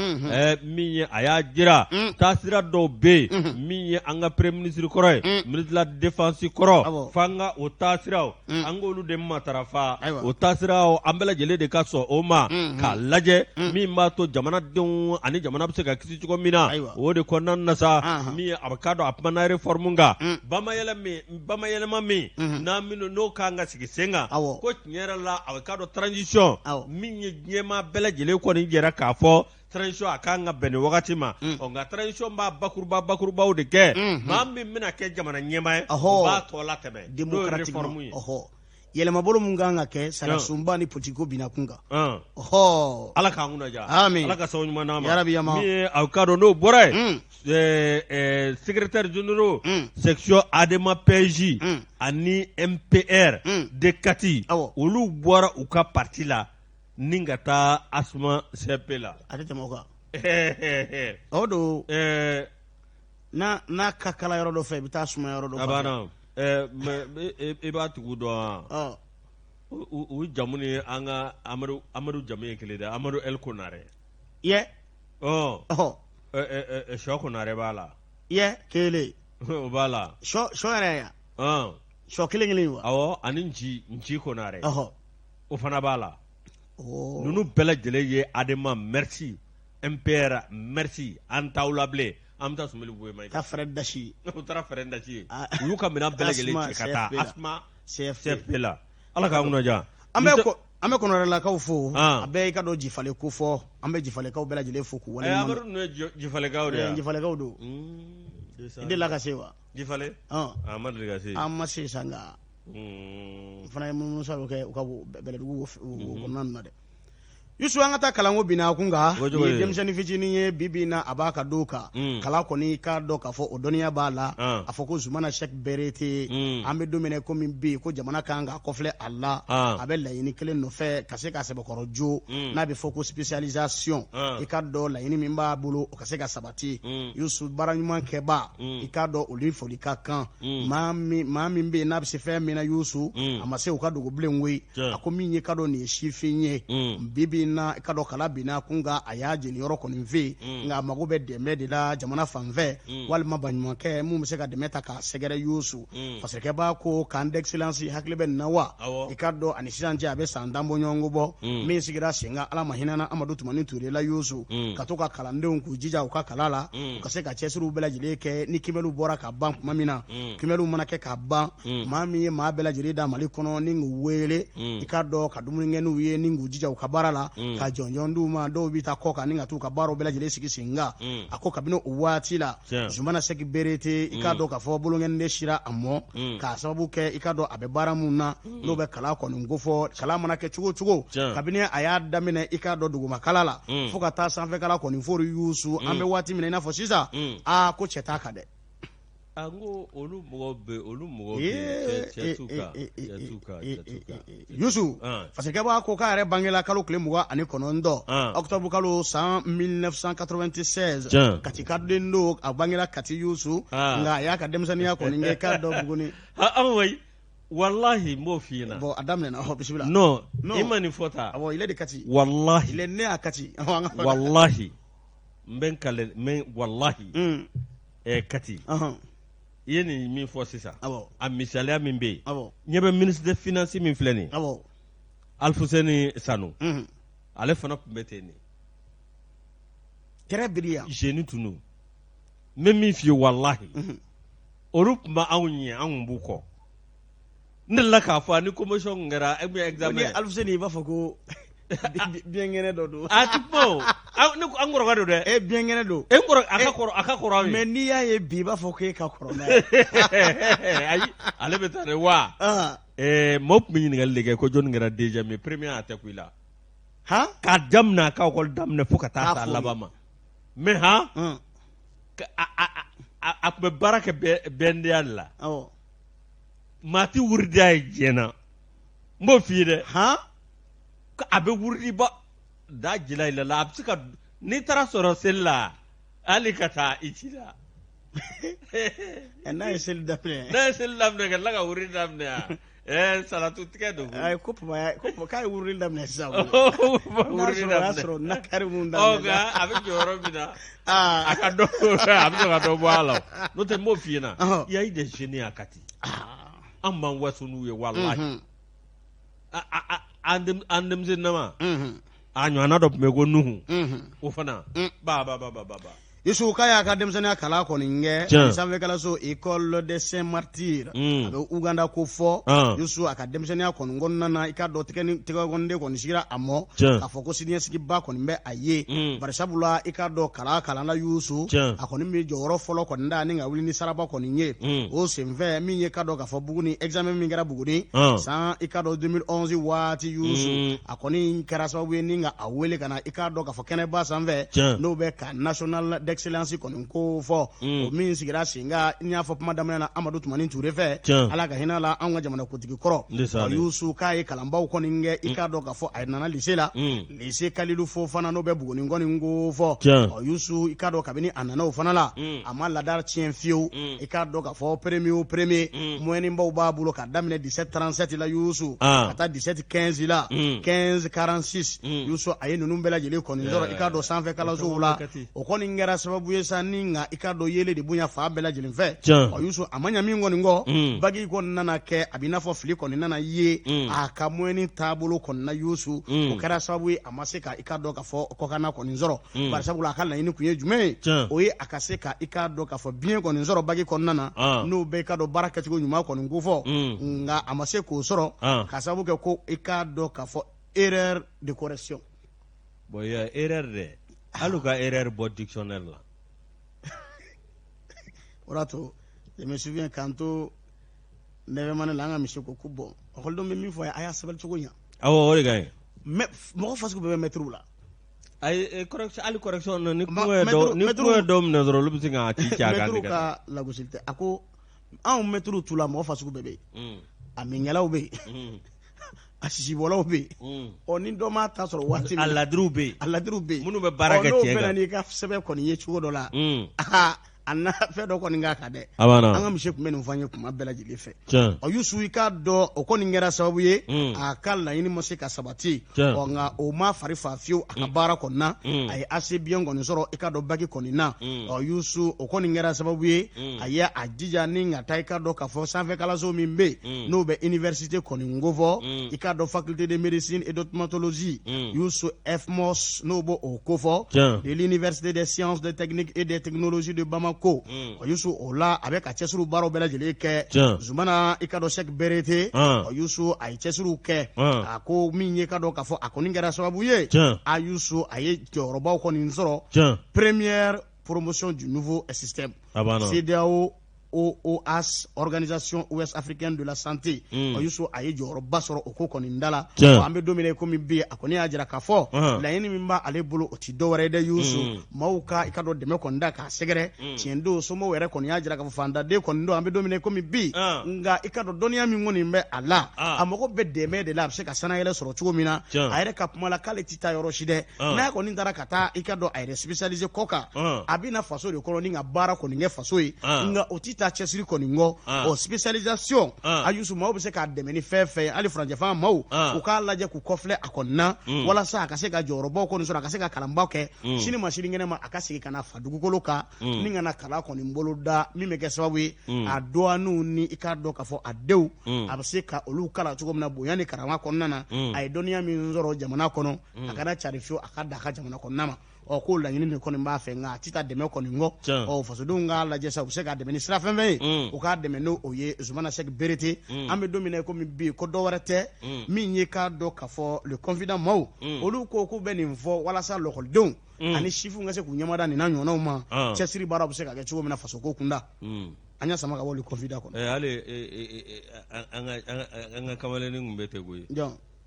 min ye a y'a jira taasira dɔw bɛ yen min ye an ka premier ministre kɔrɔ ye ministre de la défense kɔrɔ f'an ka o taasiraw an k'olu de matarafa o taasiraw an bɛɛ lajɛlen de ka sɔn o ma k'a lajɛ min b'a to jamanadenw ani jamana bɛ se ka kisi cogo min na o de kɔnɔna na sa min ye a k'a dɔn a kumana réforme kan bamayɛlɛma min n'a minnu n'o kan ka sigi sen kan ko tiɲɛ yɛrɛ la a k'a dɔn transition min ye diɲɛmaa bɛɛ lajɛlen kɔni jɛra k'a fɔ transition a kan ka bɛn nin wagati ma ɔ nka transition b'a bakuruba bakurubaw de kɛ maa min bɛna kɛ jamana ɲɛmaa ye o b'a tɔ latɛmɛ n'o ye réforme ye yɛlɛmabolo min kan ka kɛ sariyasunba ni politiko binna kun kan ɔhɔ ala k'an kunna diya amin ala ka sababu ɲuman d'an ma yarabi min ye a k'a dɔn n'o bɔra yen secrétaire généraux section ADEMA PASJ ani MPR de Kati olu bɔra u ka parti la ni ka taa ASMA CFP la a tɛ tɛmɛ o kan o don n'a ka kala yɔrɔ dɔ fɛ i bɛ taa suma yɔrɔ dɔ a banna i b'a tigiw dɔn wa u jamu ni an ka Amadu jamu ye kelen dɛ Amadu El Konare ye Sɔ Konare b'a la ye kelen o b'a la sɔ yɛrɛ yan sɔ kelen kelen wa awɔ ani Nci Konare o fana b'a la ninnu bɛɛ lajɛlen ye ADEMA merci MPR merci an t'aw la bilen an bɛ taa Soumeylou Boubèye Maïga taa frein dasi u taara frein dasi ye u y'u ka minɛn bɛɛ lajɛlen cɛ ka taa ASMA CFP la ala k'an kunna diya an bɛ kɔnɔrɛlakaw fo a bɛɛ i ka dɔn jifale ko fɔ an bɛ jifalekaw bɛɛ lajɛlen fo k'u waleɲuman dɔn. Amadu ninnu ye jifalekaw de ye jifalekaw don i delila ka se wa jifale an ma deli ka se an ma se sa nka n fana ye munumunusa dɔ kɛ u ka bɛlɛdugu kɔnɔna na dɛ. Yusu, an ka taa kalanko binna kun kan. Ni ye denmisɛnnin fitinin ye, bi bi in na a b'a ka du kan kalan kɔni, k'a dɔn k'a fɔ o dɔnniya b'a la. A fɔ ko Zumana Sɛki Berete, an bɛ don min na komi bi, ko jamana kan ka kɔfilɛ a la. A bɛ laɲini kelen nɔfɛ ka se ka sɛbɛkɔrɔ jo, n'a bɛ fɔ ko spécialisation. I k'a dɔn laɲini min b'a bolo, o ka se ka sabati. Yusu, baara ɲuman kɛba, i k'a dɔn olu foli ka kan. Maa min bɛ yen n'a bɛ se fɛn min na, Yusu, a ma se u ka dogo bilen koyi. A ko min ye ka dɔn nin ye sifin ye, bi bi in na, i ka dɔn kalan binna kun kan, a y'a jeniyɔrɔ kɔni fɛ yen, nka a mago bɛ dɛmɛ de la jamana fanfɛ walima baɲumankɛ mun bɛ se ka dɛmɛ ta k'a sɛgɛrɛ. Yusu, fasɛkɛba ko camp d'excellence, hakili bɛ nin na wa? I ka dɔn ani sisan cɛ a bɛ san 10 bɔ ɲɔgɔn bɔ, min sigira sen kan, Ala ma hinɛna Amadu Tumani Ture la. Yusu, ka to ka kalandenw k'u jija u ka kalan la, u ka se ka cɛsiriw bɛɛ lajɛlen kɛ. Ni kiimɛliw bɔra ka ban tuma min na, kiimɛliw mana kɛ ka ban, maa min ye maa bɛɛ lajɛlen da Mali kɔnɔ ni k'u wele, i k'a dɔn ka dumuni kɛ n'u ye ni k'u jija u ka baara la, ka jɔnjɔn d'u ma. Dɔw bɛ taa kɔ kan ni ka t'u ka baaraw bɛɛ lajɛlen sigi sen kan. A ko kabini o waati la, Zumana Sɛki Berete, i k'a dɔn k'a fɔ bolonkɛnden sira a mɔ, k'a sababu kɛ i k'a dɔn a bɛ baara mun na, n'o bɛ kalan kɔni kofɔ. Kalan mana kɛ cogo o cogo, kabini a y'a daminɛ, i k'a dɔn dugumakalan la fo ka taa sanfɛkalan kɔni fori. Yusu, an bɛ waati min na i n'a fɔ sisan, aa ko cɛ t'a kan dɛ. A ko olu mɔgɔ bɛ olu mɔgɔ bɛ cɛ t'u kan, cɛ t'u kan, cɛ t'u kan. Yusu, fasɛkɛba ko k'a yɛrɛ bangela kalo tile 29, octobre kalo, san 1996, Kati ka den don. A bangela Kati, Yusu, nka a y'a ka denmisɛnninya kɔni kɛ k'a dɔn Buguni. Aw walahi, n b'o f'i ɲɛna. Bon, a daminɛna, ɔhɔ, bisimila. Non, i ma nin fɔ tan. Awɔ, il est de Kati. Walahi. Il est né à Kati. Walahi, n bɛ n kale n bɛ walahi. Kati, i ye nin min fɔ sisan, a misaliya min bɛ yen, ɲɛ bɛ ministre des finances min filɛ nin ye, Alifuseni Sanu, ale fana tun bɛ ten de. Très brillant. Jeune tun don. N bɛ min f'i ye, walahi, olu tun bɛ anw ɲɛ, anw tun b'u kɔ. N delila k'a fɔ ni commission kun kɛra e bɛ examen. Alifuseni, i b'a fɔ ko binkɛnɛ dɔ don. A ti kuma o, ne ko an kɔrɔkɛ don dɛ. E binkɛnɛ don. E kɔrɔ, a ka kɔrɔ, a ka kɔrɔ an ye. Mais n'i y'a ye bi, i b'a fɔ k'e ka kɔrɔ n'a ye. Ayi, ale bɛ taa dɛ wa. Maaw tun bɛ ɲininkali de kɛ ko jɔnni kɛra deuxième ye, premier a tɛ ku i la. Han. K'a daminɛ a ka école daminɛ fo ka taa s'a laban ma. Mais han. A tun bɛ baara kɛ BNDA de la. Awɔ. Maa tɛ wuridiya ye diɲɛ na, n b'o f'i ye dɛ. Han. A bɛ wurudiba da jila i la, a bɛ se ka n'i taara sɔrɔ seli la, hali ka taa i ci la. N'a ye seli daminɛ. N'a ye seli daminɛ ka tila ka wurudi daminɛ yan. Salatu tigɛ don. Ayi, ko papa ko k'a ye wurudi daminɛ sisan. Wurudi daminɛ. N'a sɔrɔ nakari mun daminɛ. Ɔ nka a bɛ jɔ yɔrɔ min na. A ka dɔ, a bɛ sɔn ka dɔ bɔ a la. N'o tɛ, n b'o f'i ɲɛna. Il y a eu des génies à Kati. An b'an waso n'u ye walahi. An denmisɛnninama, a ɲɔgɔnna dɔ tun bɛ ko Nuhu, o fana ba ba ba ba ba. Yusu, k'a y'a ka denmisɛnninya kalan kɔni kɛ sanfɛ kalanso École des Saints Martyrs, a bɛ Uganda ko fɔ. Yusu, a ka denmisɛnninya kɔni kɔnɔna na, i k'a dɔn tigɛkɔniden kɔni sigira a mɔ k'a fɔ ko siniɲɛsigiba kɔni bɛ a ye, bari sabula i k'a dɔn kalan kalan na, Yusu, a kɔni bɛ jɔyɔrɔ fɔlɔ kɔni da ni ka wuli ni saraba kɔni ye. O senfɛ, min ye k'a dɔn k'a fɔ Buguni, examen min kɛra Buguni san, i k'a dɔn 2011 waati, Yusu, a kɔni kɛra sababu ye ni ka a wele ka na, i k'a dɔn k'a fɔ kɛnɛba sanfɛ, n'o bɛ camp national d'excellence kɔni ko fɔ, o min sigira sen kan, n y'a fɔ kuma daminɛ na, Amadu Tumani Ture fɛ, Ala ka hinɛ la, anw ka jamanakuntigi kɔrɔ. Yusu, k'a ye kalanbaw kɔni kɛ, i k'a dɔn k'a fɔ a nana lycée la, lycée Kalilu Fofana, n'o bɛ Buguni kɔni ko fɔ. Yusu, i k'a dɔn kabini a nana o fana la, a ma laada tiɲɛ fiyewu. I k'a dɔn k'a fɔ premier o premier, moyenne baw b'a bolo ka daminɛ 17,37 la, Yusu, ka taa 17,15 la, 15,46. Yusu, a ye ninnu bɛɛ lajɛlen kɔni sɔrɔ, i k'a dɔn sanfɛ kalansow la. O kɔni kɛra sababu ye sa ni nka i k'a dɔn yelen de bonya fan bɛɛ lajɛlen fɛ. Ɔ Yusu, a ma ɲa min kɔni kɔ, bac kɔni nana kɛ, a b'i n'a fɔ fili kɔni nana ye a ka moyenne taabolo kɔni na. Yusu, o kɛra sababu ye a ma se ka i k'a dɔn k'a fɔ kɔkanna kɔni sɔrɔ, bari sabula a ka laɲini kun ye jumɛn ye? O ye a ka se ka i k'a dɔn k'a fɔ bien kɔni sɔrɔ bac kɔnɔna na, n'o bɛ i k'a dɔn baara kɛcogo ɲuman kɔni kofɔ, nka a ma se k'o sɔrɔ ka sababu kɛ ko i k'a dɔn k'a fɔ erreur de correction. Bon, erreur dɛ, hali u ka erreur bɔ dictionnaire la. O de to, je me souviens, k'an to neuvième année la, an ka monsieur ko ko bon, ekɔlidenw bɛ min fɔ a ye, a y'a sɛbɛnni cogo ɲa. Awɔ, o de ka ɲi. Mɔgɔ fasugu bɛɛ bɛ mɛtiriw la. Ayi, correction, hali correction na, ni kungo ye dɔw, ni kungo ye dɔw minɛ dɔrɔn, olu bɛ se k'a ci ci a kan. Mɛtiriw ka lagosili tɛ. A ko anw mɛtiriw tu la, mɔgɔ fasugu bɛɛ bɛ yen. A minkɛlaw bɛ yen, a sisibɔlaw bɛ yen. Ɔ, ni dɔ m'a ta sɔrɔ waati min, a ladiriw bɛ yen. A ladiriw bɛ yen. Minnu bɛ baara kɛ tiɲɛ kan. N'o bɛna n'i ka sɛbɛn kɔni ye cogo dɔ la, a na fɛn dɔ kɔni k'a kan dɛ. A banna. An ka misi tun bɛ nin fɔ an ye kuma bɛɛ lajɛlen fɛ. Ɔ Yusu, i k'a dɔn, o kɔni kɛra sababu ye a ka laɲini ma se ka sabati. Ɔ, nka o ma fari fa fiyewu a ka baara kɔni na. A ye assez bien kɔni sɔrɔ, i k'a dɔn, baki kɔni na. Ɔ Yusu, o kɔni kɛra sababu ye a ye a jija ni ka taa, i k'a dɔn k'a fɔ sanfɛ kalanso min bɛ yen, n'o bɛ université kɔni kofɔ, i k'a dɔn, faculté de médecine et d'odontologie, Yusu, FMOS, n'o b'o o kofɔ, de l'université des sciences, des techniques et des technologies de Bamako. Ɔ Yusu, o la a bɛ ka cɛsiriw baaraw bɛɛ lajɛlen kɛ. Zumana, i k'a dɔn, Sɛki Berete. Ɔ Yusu, a ye cɛsiriw kɛ. A ko min ye, i k'a dɔn k'a fɔ a kɔni kɛra sababu ye, a Yusu, a ye jɔyɔrɔbaw kɔni sɔrɔ, première promotion du nouveau système CEDEAO OAS, Organisation Ouest Africaine de la Santé. Ɔ Yusu, a ye jɔyɔrɔba sɔrɔ o ko kɔni da la. An bɛ don min na komi bi, a kɔni y'a jira k'a fɔ laɲini min b'ale bolo, o ti dɔwɛrɛ ye dɛ Yusu, maaw ka, i ka dɔn, dɛmɛ kɔni da k'a sɛgɛrɛ. Tiɲɛ don, somɔgɔw yɛrɛ kɔni y'a jira k'a fɔ fantaden kɔni don, an bɛ don min na komi bi. Nka i ka dɔn, dɔnniya min kɔni bɛ a la, a mago bɛ dɛmɛ de la, a bɛ se ka sanayɛlɛ sɔrɔ cogo min na. A yɛrɛ ka kuma la, k'ale tɛ taa yɔrɔ si dɛ. N'a kɔni taara ka taa, i ka dɔn, a yɛrɛ spécialisé kɔ kan, a bɛ na faso de kɔnɔ ni ka baara kɔni kɛ faso ye, nka o tɛ taa cɛsiri kɔni kɔ. O spécialisation, a Yusu, maaw bɛ se k'a dɛmɛ ni fɛn fɛn ye, hali furancɛ fanga maaw, u k'a lajɛ k'u kɔfilɛ a kɔni na, walasa a ka se ka jɔyɔrɔbaw kɔni sɔrɔ, a ka se ka kalanbaw kɛ. Sini ma sinikɛnɛ ma, a ka segin ka na fa dugukolo kan ni ka na kalan kɔni boloda, min bɛ kɛ sababu ye a dɔgɔninw ni, i k'a dɔn k'a fɔ a denw, a bɛ se ka olu kalan cogo min na bonya ni karama kɔnɔna na. A ye dɔnniya min sɔrɔ jamana kɔnɔ, a kana cari fiyewu, a ka da a ka jamana kɔnɔna ma. Ɔ, k'o laɲini de kɔni b'a fɛ, nka a tɛ taa dɛmɛ kɔni kɔ. Ɔ, fasodenw k'a lajɛ sa, u bɛ se k'a dɛmɛ ni sira fɛn fɛn ye, u k'a dɛmɛ n'o ye. Zumana Sɛki Berete, an bɛ don min na komi bi, ko dɔ wɛrɛ tɛ min ye, k'a dɔn k'a fɔ Le Confident maaw, olu ko k'u bɛ nin fɔ walasa lɔkɔlidenw ani sifinw ka se k'u ɲɛmada nin n'a ɲɔgɔnnaw ma, cɛsiri baaraw bɛ se ka kɛ cogo min na fasoko kunda. An y'a sama ka bɔ Le Confident kɔnɔ. Hali an ka kamalennin tun bɛ ten koyi.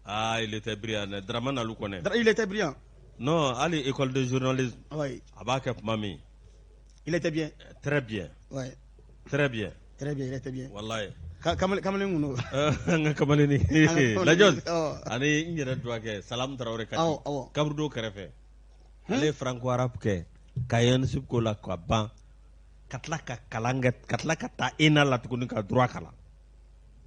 Ah, il était brillant, Dramane Alou Kone. Il était brillant. Non, hali école de journalisme. Oui. A b'a kɛ tuma min. Il était bien. Très bien. Oui. Très bien. Très bien, il était bien. Wallahi. Kamalen kun don. An ka kamalennin. Lajɔs. Ani n yɛrɛ dɔgɔkɛ Salam Tarawele Kati. Awɔ, awɔ. Kaburudo kɛrɛfɛ. Ale ye franco arabe kɛ ka ENSUP k'o la ka ban, ka tila ka kalan kɛ, ka tila ka taa ENA la tuguni ka droit kalan.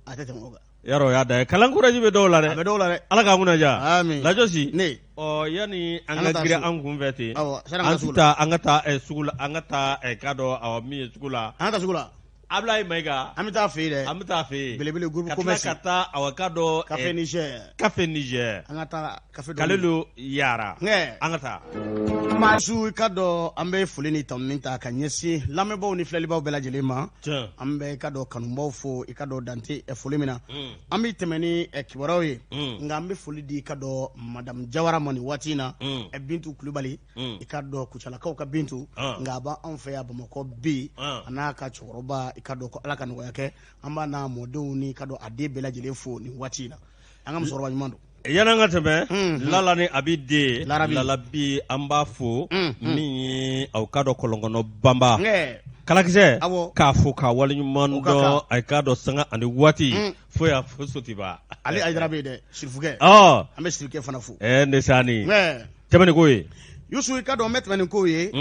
A tɛ tɛmɛ o kan. Yarɔ, o y'a da ye, kalan courage bɛ dɔw la dɛ. A bɛ dɔw la dɛ. Ala k'an kunna diya. Amin. Lajɔsi. Ne. Ɔ, yanni an ka girin an kun fɛ ten. Awɔ, sani an ka taa an ka taa sugu la, an ka taa k'a dɔn, awɔ, min ye sugu la. An ka taa sugu la. Ablaye Mayiga. An bɛ taa fɛ yen dɛ. An bɛ taa fɛ yen. Belebele groupe commerce. Ka tila ka taa, awɔ, k'a dɔn. Café Niger. Café Niger. An ka taa café dɔ. Kalilu Yara. An ka taa. Su, i ka dɔn, an bɛ foli ni tanuni ta ka ɲɛsin lamɛnbaaw ni filɛlibaaw bɛɛ lajɛlen ma. An bɛ, i ka dɔn, kanubaw fo, i ka dɔn, dante foli min na. An bɛ tɛmɛ ni kibaruyaw ye, nka an bɛ foli di, i ka dɔn, madame Jawara ma nin waati in na, Bintu Kulubali, i ka dɔn, Kucalakaw ka Bintu, nka a b'anw fɛ yan Bamakɔ bi, a n'a ka cɛkɔrɔba, i ka dɔn, ko Ala ka nɔgɔya kɛ. An b'a n'a mɔdenw ni, i ka dɔn, a den bɛɛ lajɛlen fo nin waati in na. An ka musokɔrɔba ɲuman don. Yan'an ka tɛmɛ, Lala ni Abi den Lalabi, an b'a fo, min ye aw k'a dɔn kɔlɔnkɔnɔ banba kalakisɛ, k'a fo k'a waleɲuman dɔn, a k'a dɔn sanga ani waati fo yan fo Sotiba. Ale Ayidara bɛ yen dɛ, sirifukɛ. An bɛ sirifukɛ fana fo. Ne sani tɛmɛ ni ko ye. Yusu, i ka dɔn, n bɛ tɛmɛ ni kow ye.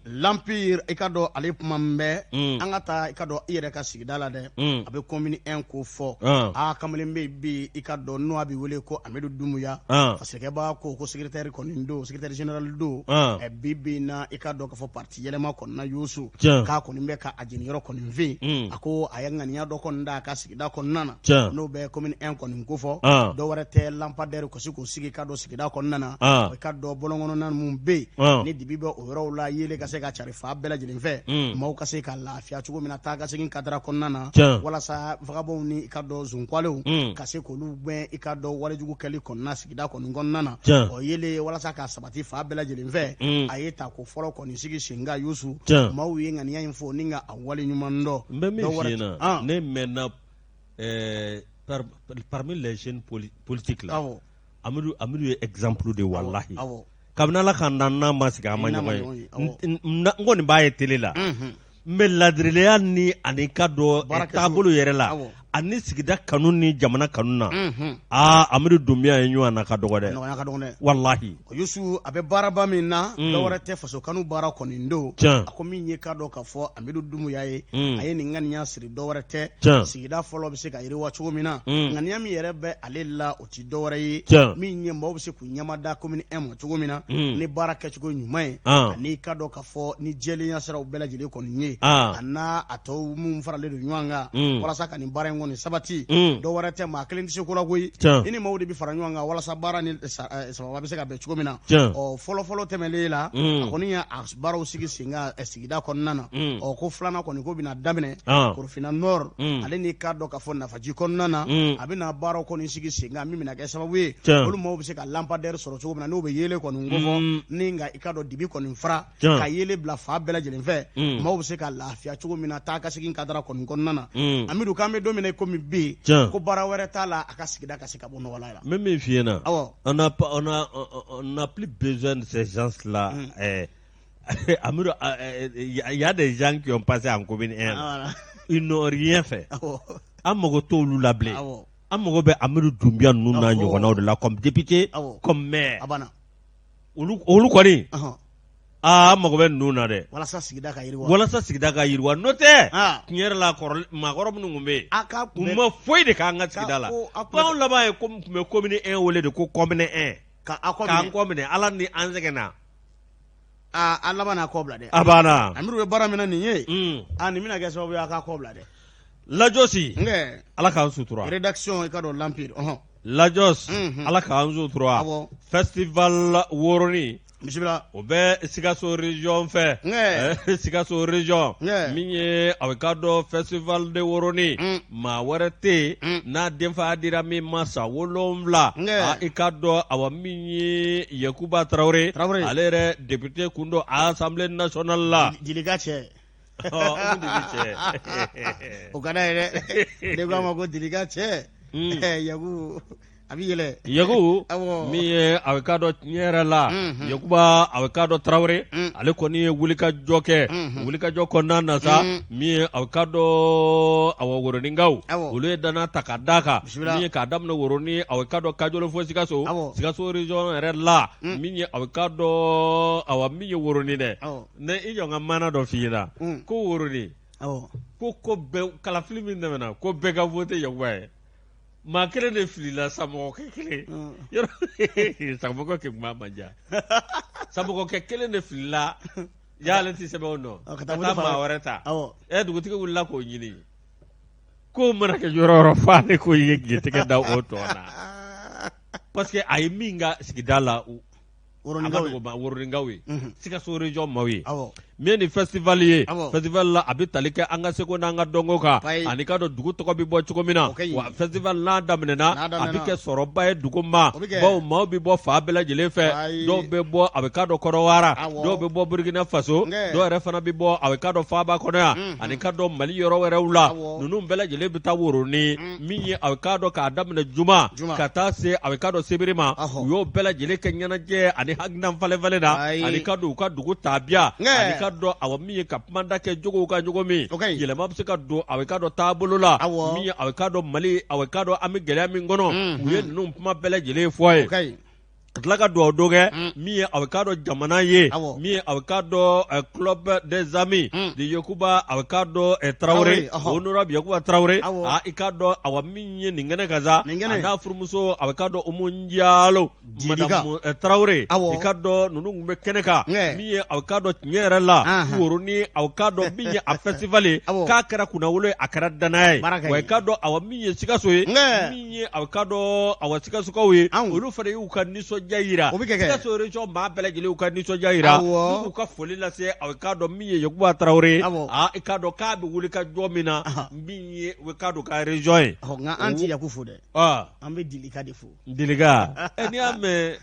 L'Empire, i ka dɔn, ale kuma bɛ. An ka taa, i ka dɔn, i yɛrɛ ka sigida la dɛ. A bɛ commune 1 ko fɔ. Aa, kamalen bɛ yen bi, i ka dɔn, n'o a bɛ wele ko Amidu Dumuya. Fasɛgɛba ko secrétaire kɔni don, secrétaire général don. Bi bi in na, i ka dɔn k'a fɔ parti yɛlɛma kɔni na, Yusu, k'a kɔni bɛ ka a jeniyɔrɔ kɔni fin. A ko a ye ŋaniya dɔ kɔni da a ka sigida kɔnɔna na, n'o bɛ commune 1 kɔni ko fɔ. Dɔ wɛrɛ tɛ, lampadaire ka se k'o sigi, ka dɔn, sigida kɔnɔna na, i ka dɔn, bɔlɔn kɔnɔna minnu bɛ yen ni dibi bɛ o yɔrɔw la, yeelen ka se ka cari fan bɛɛ lajɛlen fɛ, maaw ka se ka lafiya cogo min na taa ka segin kadara kɔnɔna na, walasa vagabondw ni, i ka dɔn, zonkwalew ka se k'olu gɛn, i ka dɔn, walejugu kɛli kɔnɔna sigida kɔni kɔnɔna na. O yeelen, walasa ka sabati fan bɛɛ lajɛlen fɛ, a ye ta ko fɔlɔ kɔni sigi sen kan. Yusu, maaw ye ŋaniya in fo ni ka a wale ɲuman dɔn. N bɛ min f'i ɲɛna, ne mɛnna parmi les jeunes politiques la. Amidu Amidu ye exemple de ye walahi kabini Ala k'an dan n'a ma sigi an ma ɲɔgɔn ye n kɔni b'a ye télé la mais laadiriya ni ani ka dɔn taabolo yɛrɛ la ani sigida kanu ni jamana kanu na aa Amidu Dunbiya ye ɲɔgɔn na ka dɔgɔ dɛ walahi Yusu a bɛ baaraba min na dɔwɛrɛ tɛ faso kanu baara kɔni don a ko min ye ka dɔn k'a fɔ Amidu Dunbiya ye a ye nin ŋaniya siri dɔwɛrɛ tɛ sigida fɔlɔ bɛ se ka yiriwa cogo min na ŋaniya min yɛrɛ bɛ ale la o tɛ dɔwɛrɛ ye min ye maaw bɛ se k'u ɲɛmada commune 1 ma cogo min na ni baara kɛcogo ɲuman ye ani ka dɔn k'a fɔ ni jɛlenya siraw bɛɛ lajɛlen kɔni ye a n'a a tɔw minnu faralen don ɲɔgɔn kan walasa ka nin baara in kɔni sabati dɔwɛrɛ tɛ maa kelen tɛ se ko la koyi i ni maaw de bɛ fara ɲɔgɔn kan walasa baara ni sababa bɛ se ka bɛn cogo min na ɔ fɔlɔfɔlɔ tɛmɛnen la a kɔni ye a baaraw sigi sen kan sigida kɔnɔna na ɔ ko filanan kɔni ko bɛna daminɛ Korofina Nord ale n'i k'a dɔn k'a fɔ Nafaji kɔnɔna na a bɛna baaraw kɔni sigi sen kan min bɛna kɛ sababu ye olu maaw bɛ se ka lampadaire sɔrɔ cogo min na n'o bɛ yeelen kɔni kofɔ ni ka i k'a dɔn dibi kɔni fara ka yeelen bila fan bɛɛ lajɛlen fɛ maaw bɛ se ka lafiya cogo min na taa ka segin kadara kɔni kɔnɔna na Amidu k'an bɛ don min na komi bi ko baara wɛrɛ t'a la a ka sigida ka se ka bɔ nɔgɔ la n bɛ min f'i ɲɛna on n'a pas on a on n'a plus besoin de ces gens là Amidu il y a des gens qui ont passé en commune 1 ah, ils n'ont rien fait an mago t'olu la bilen an mago bɛ Amidu Dunbiya ninnu n'a ɲɔgɔnnaw de la comme député comme maire olu kɔni aa an mago bɛ ninnu na dɛ walasa sigida ka yiriwa walasa sigida ka yiriwa n'o tɛ tiɲɛ yɛrɛ la kɔrɔ maakɔrɔ minnu tun bɛ yen u ma foyi de k'an ka sigida la ko anw laban ye tun bɛ commune 1 wele de ko commune 1 k'an kɔ minɛ Ala ni an sɛgɛnna Aa a laban n'a kɔ bila dɛ a banna Amidu bɛ baara min na nin ye a nin bɛna kɛ sababu ye a k'a kɔ bila dɛ Lajɔsi Ala k'an sutura rédaction i ka dɔn l'empire ɔhɔn Lajɔsi Ala k'an sutura festival Woroni bisimila o bɛ Sikaso région fɛ Sikaso région min ye a bɛ k'a dɔn festival de Woroni maa wɛrɛ tɛ yen n'a denfaya dira min ma san 7 i k'a dɔn awa min ye Yakuba Tarawele ale yɛrɛ député kun don Assemblée nationale la Dilika cɛ o ka d'a ye dɛ ne ko a ma ko Dilika cɛ Yaku a bɛ yɛlɛ Yaku min ye a bɛ k'a dɔn tiɲɛ yɛrɛ la Yakuba a bɛ k'a dɔn Tarawele ale kɔni ye wulikajɔ kɛ wulikajɔ kɔnɔna na sa min ye a bɛ k'a dɔn awa Woroninkaw olu ye danaya ta ka d'a kan min ye k'a daminɛ Woroni a bɛ k'a dɔn Kajolo fo Sikaso Sikaso région yɛrɛ la min ye a bɛ k'a dɔn awa min ye Woroni dɛ ne i jɔ n ka maana dɔ f'i ɲɛna ko Woroni ko bɛɛ kalafili min tɛmɛna ko bɛɛ ka voter Yakuba ye maa kelen de filila samɔgɔkɛ kelen yɔrɔ samɔgɔkɛ kuma man diya samɔgɔkɛ kelen de filila y'ale tɛ sɛbɛnw dɔn ka taa maa wɛrɛ ta ɛ dugutigi wulila k'o ɲini ko mana kɛ yɔrɔ yɔrɔ f'ale ko ye tɛgɛ da o tɔ la parce que a ye min ka sigida la Woroninkaw ye Sikaso région maaw ye min ye nin festival ye festival la a bɛ tali kɛ an ka seko n'an ka dɔnko kan ani k'a dɔn dugu tɔgɔ bɛ bɔ cogo min na wa festival n'a daminɛna a bɛ kɛ sɔrɔba ye dugu ma bawo maaw bɛ bɔ fan bɛɛ lajɛlen fɛ dɔw bɛ bɔ a bɛ k'a dɔn Kɔnɔwara dɔw bɛ bɔ Burukina Faso dɔw yɛrɛ fana bɛ bɔ a bɛ k'a dɔn faaba kɔnɔ yan ani k'a dɔn Mali yɔrɔ wɛrɛw la ninnu bɛɛ lajɛlen bɛ taa Woroni min ye a bɛ k'a dɔn k'a daminɛ juma ka taa se a bɛ k'a dɔn sebiri ma u y'o bɛɛ lajɛlen kɛ ɲɛnajɛ ani hakilina falenfalen na ani k'a dɔn u ka dugu tabiya ani k'a dɔn awa min ye ka kumada kɛ jogow kan cogo min yɛlɛma bɛ se ka don a bɛ k'a dɔn taabolo la min ye a bɛ k'a dɔn Mali a bɛ k'a dɔn an bɛ gɛlɛya min kɔnɔ u ye ninnu kuma bɛɛ lajɛlen fɔ a ye ka tila ka dugawu don kɛ min ye a bɛ k'a dɔn jamana ye min ye a bɛ k'a dɔn club des amis de Yakuba a bɛ k'a dɔn Tarawele honorable Yakuba Tarawele aa i k'a dɔn awa min ye nin kɛnɛ kan sa a n'a furumuso a bɛ k'a dɔn Umu Jalo madame Tarawele i k'a dɔn ninnu tun bɛ kɛnɛ kan min ye a bɛ k'a dɔn tiɲɛ yɛrɛ la Woroni a bɛ k'a dɔn min ye a festival ye k'a kɛra kunnawolo ye a kɛra danaya ye wa i k'a dɔn awa min ye Sikaso ye ye a bɛ k'a dɔn awa Sikasokaw ye olu fana y'u ka nisɔndiya jira Sikaso région maa bɛɛ lajɛlen y'u ka nisɔndiya jira n'u k'u ka foli lase a bɛ k'a dɔn min ye Yakuba Tarawele aa i k'a dɔn k'a bɛ wuli ka jɔ min na min ye u bɛ k'a dɔn ka région ye nka an tɛ Yaku fo dɛ an bɛ Dilika de fo Dilika n'i y'a mɛn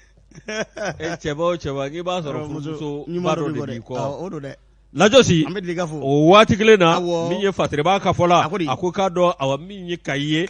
cɛba o cɛba k'i b'a sɔrɔ furumuso ba dɔ de b'i kɔ o don dɛ. Lajɔsi an bɛ deli ka fo o waati kelen na min ye Fasiriba ka fɔ la a ko k'a dɔn awa min ye Kayi ye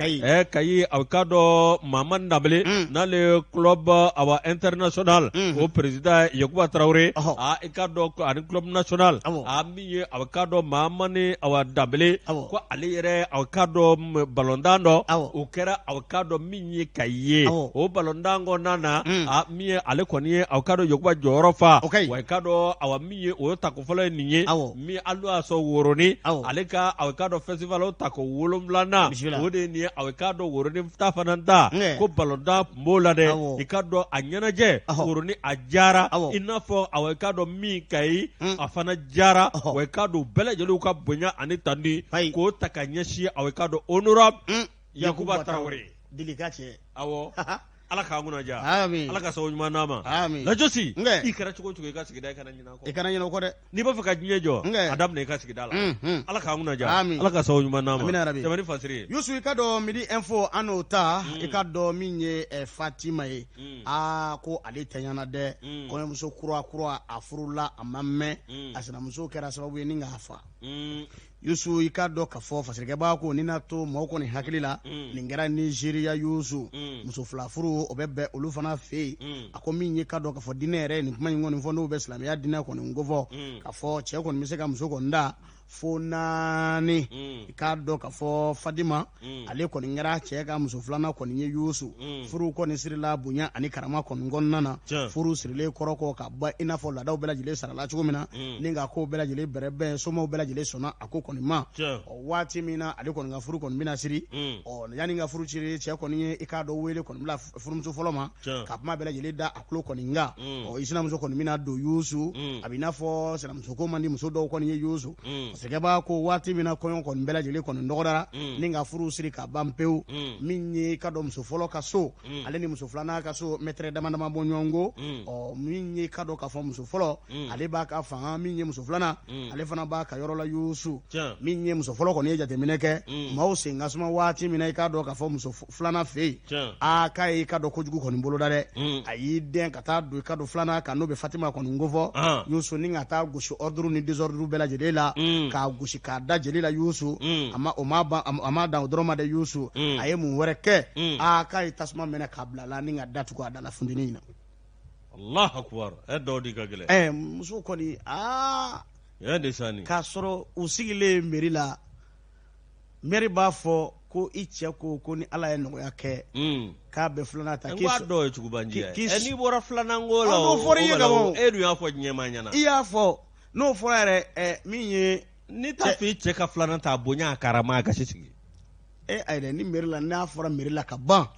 Kayi a k'a dɔn Mamani Danbele n'ale ye club awa international o président Yakuba Tarawele aa i k'a dɔn ani club national a min ye a k'a dɔn Mamani awa Danbele ko ale yɛrɛ a k'a dɔn balontan dɔ o kɛra a k'a dɔn min ye Kayi ye o balontan kɔnɔna na a min ye ale kɔni ye a k'a dɔn Yakuba jɔyɔrɔ fa wa i k'a dɔn awa min ye o tako fɔlɔ ye nin ye min hali n'o y'a sɔrɔ Woroni ale ka a k'a dɔn festival o tako wolonwulanan o de ye nin ye a k'a dɔn Woroni ta fana ta ko balontan tun b'o la dɛ i k'a dɔn a ɲɛnajɛ Woroni a diyara i n'a fɔ a k'a dɔn min Kayi a fana diyara wa i k'a dɔn bɛɛ lajɛlen ka bonya ani tanu k'o ta ka ɲɛsin a k'a dɔn honorable Yakuba Tarawele deli ka cɛ awɔ ala k'an kunna diya ala ka sababu ɲuman d'an ma lajɔsi i kɛra cogo o cogo i ka sigida i kana ɲinɛ kɔ i kana ɲinɛ o kɔ dɛ n'i b'a fɛ ka diɲɛ jɔ a daminɛ i ka sigida la ala k'an kunna diya ala ka sababu ɲuman d'an ma tɛmɛ ni fasiri ye Yusu i ka dɔn Midi Info an n'o ta i ka dɔn min ye Fatima ye aa ko ale tanyana dɛ kɔɲɔmuso kura kura a furula a ma mɛn a sinamuso kɛra sababu ye ni k'a fa Yusu i k'a dɔn k'a fɔ fasirikɛbaa ko ni n'a to maaw kɔni hakili la nin kɛra Nizeriya Yusu muso fila furu o bɛ bɛn olu fana fɛ yen a ko min ye k'a dɔn k'a fɔ diinɛ yɛrɛ nin kuma in kɔni fɔ n'o bɛ silamɛya diinɛ kɔni kofɔ k'a fɔ cɛ kɔni bɛ se ka muso kɔni ta fo naani i k'a dɔn k'a fɔ Fatima ale kɔni kɛra cɛ ka muso filanan kɔni ye Yusu furu kɔni sirila bonya ani karama kɔni kɔnɔna na furu sirilen kɔrɔ kɔ ka ban i n'a fɔ laadaw bɛɛ lajɛlen sarala cogo min na ni ka ko bɛɛ lajɛlen bɛrɛbɛn somaw bɛɛ lajɛlen sɔnna a ko kɔni ma ɔ waati min na ale kɔni ka furu kɔni bɛna siri ɔ yanni ka furu siri cɛ kɔni ye i k'a dɔn wele kɔni bila furumuso fɔlɔ ma ka kuma bɛɛ lajɛlen da a tulo kɔni kan ɔ i sinamuso kɔni bɛna don Yusu a bɛ i n'a fɔ sinamuso ko man di muso dɔw kɔni ye Yusu masakɛba ko waati min na kɔɲɔ kɔni bɛɛ lajɛlen kɔni dɔgɔdara ni ka furu siri ka ban pewu min ye i ka dɔn muso fɔlɔ ka so ale ni muso filanan ka so mɛtɛrɛ dama dama bɔ ɲɔgɔn kɔ ɔ min ye i ka dɔn k'a fɔ muso fɔlɔ ale b'a ka fan min ye muso filanan ale fana b'a ka yɔrɔ la Yusu min ye muso fɔlɔ kɔni ye jateminɛ kɛ maaw sen ka suma waati min na i k'a dɔn k'a fɔ muso filanan fɛ yen aa k'a ye i ka dɔn kojugu kɔni boloda dɛ a y'i dɛn ka taa don i ka dɔn filanan kan n'o bɛ Fatima kɔni kofɔ Yusu ni ka taa gosi ordre ni désordre bɛɛ lajɛlen la k'a gosi k'a da jeli la Yusu a ma o ma ban a ma dan o dɔrɔn ma dɛ Yusu a ye mun wɛrɛ kɛ aa k'a ye tasuma mɛnɛ k'a bila la ni ka datugu a da la funteni in na Allahu akbar ɛ dɔw di ka gɛlɛn ɛ muso kɔni aa de sani k'a sɔrɔ u sigilen mairie la maire b'a fɔ ko i cɛ ko ko ni Ala ye nɔgɔya kɛ k'a bɛ filanan ta k'i sɔn dɔw ye jugubanji ye n'i bɔra filanan ko la o fɔra i ye kaban e dun y'a fɔ diɲɛmaa ɲɛna i y'a fɔ n'o fɔra yɛrɛ min ye n'i t'a fɛ i cɛ ka filanan ta bonya a karama a kasi sigi e ayi dɛ ni mairie la n'a fɔra mairie la ka ban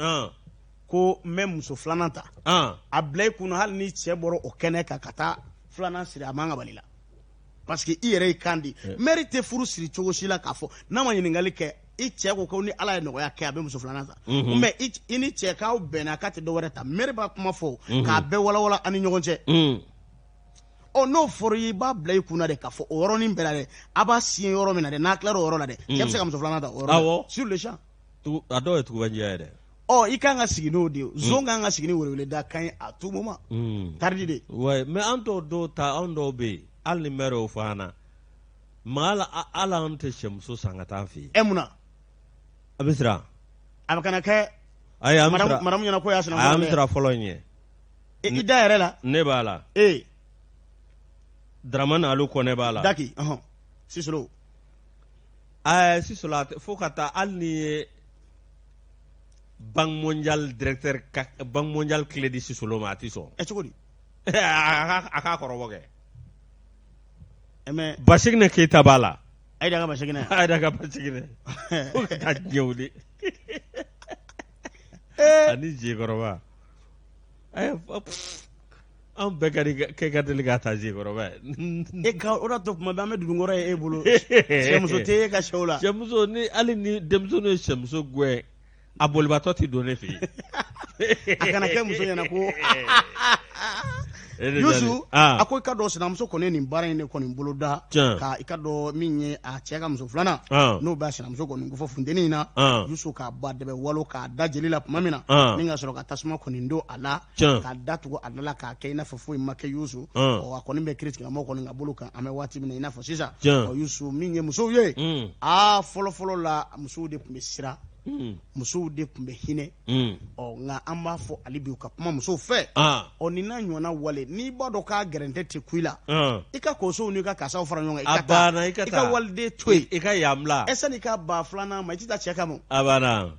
ko n bɛ muso filanan ta a bila i kun hali ni cɛ bɔra o kɛnɛ kan ka taa filanan siri a man ka bali la parce que i yɛrɛ y'i kan di maire tɛ furu siri cogo si la k'a fɔ n'a ma ɲininkali kɛ i cɛ ko ko ni Ala ye nɔgɔya kɛ a bɛ muso filanan ta mais i ni cɛ k'aw bɛnna k'a tɛ dɔ wɛrɛ ta maire b'a kuma fɔ k'a bɛɛ walawala an ni ɲɔgɔn cɛ ɔ n'o fɔra i b'a bila i kunna de k'a fɔ o yɔrɔnin bɛɛ la dɛ a b'a signer yɔrɔ min na dɛ n'a tilara o yɔrɔ la dɛ cɛ bɛ se ka muso filanan ta o yɔrɔ la sur le champ a dɔw ye tugubanjiya ye dɛ ɔ i kan ka sigi n'o de ye zon kan ka sigi ni weleweleda kan ye à tout moment taridi de ouais mais an t'o dɔw ta anw dɔw bɛ yen hali ni maire y'o fɔ an na mais hali an tɛ sɛmuso san ka taa an fɛ yen ɛ mun na a bɛ siran a bɛ kana kɛ ayi an bɛ siran madamu ɲɛna ko y'a sinamuso an bɛ siran fɔlɔ in ɲɛ i da yɛrɛ la ne b'a la ee Dramane Alu Kɔnɛ b'a la daki ɔhɔn Sisolo ɛɛ Sisolo a tɛ fo ka taa hali ni ye Banque mondiale directeur ka Banque mondiale clé di Sisolo ma a tɛ sɔn ɛ cogo di a k'a kɔrɔbɔ kɛ ɛ mais Baseginɛ Keyita b'a la Ayida ka Baseginɛ Ayida ka Baseginɛ fo ka taa diɲɛ wuli ani Jekɔrɔba anw bɛɛ ka di kɛ ka deli k'a ta Jekɔrɔba ye e ka o de to kuma bɛɛ an bɛ dununkɔrɔ ye e bolo sɛmuso tɛ e ka sɛw la sɛmuso ni hali ni denmisɛnnin ye sɛmuso gɛn a bolibatɔ tɛ don ne fɛ yen a kana kɛ muso ɲɛna ko Yusu, a ko i ka dɔn sinamuso kɔni nin baara in de kɔni boloda ka i ka dɔn min ye a cɛ ka muso filanan, n'o b'a sinamuso kɔni kofɔ funteni in na. Yusu, k'a ba dɛbɛ walo k'a da jeli la tuma min na, ni ka sɔrɔ ka tasuma kɔni don a la k'a da tugu a da la k'a kɛ i n'a fɔ foyi ma kɛ. Yusu, ɔ, a kɔni bɛ kiiritigɛlamɔgɔw kɔni ka bolo kan an bɛ waati min na i n'a fɔ sisan. Ɔ, Yusu, min ye musow ye, aa, fɔlɔfɔlɔ la musow de tun bɛ siran, musow de tun bɛ hinɛ. Ɔ, nka an b'a fɔ hali bi u ka kuma musow fɛ. Ɔ, nin n'a ɲɔgɔnna wale, n'i b'a dɔn k'a gɛrɛntɛ tɛ ku i la, i ka kosow n'i ka kasaw fara ɲɔgɔn kan, i ka taa, i ka waliden to yen, i ka yan bila. Ɛ, sani i ka ba filanan ma, i tɛ taa cɛ kama. A banna,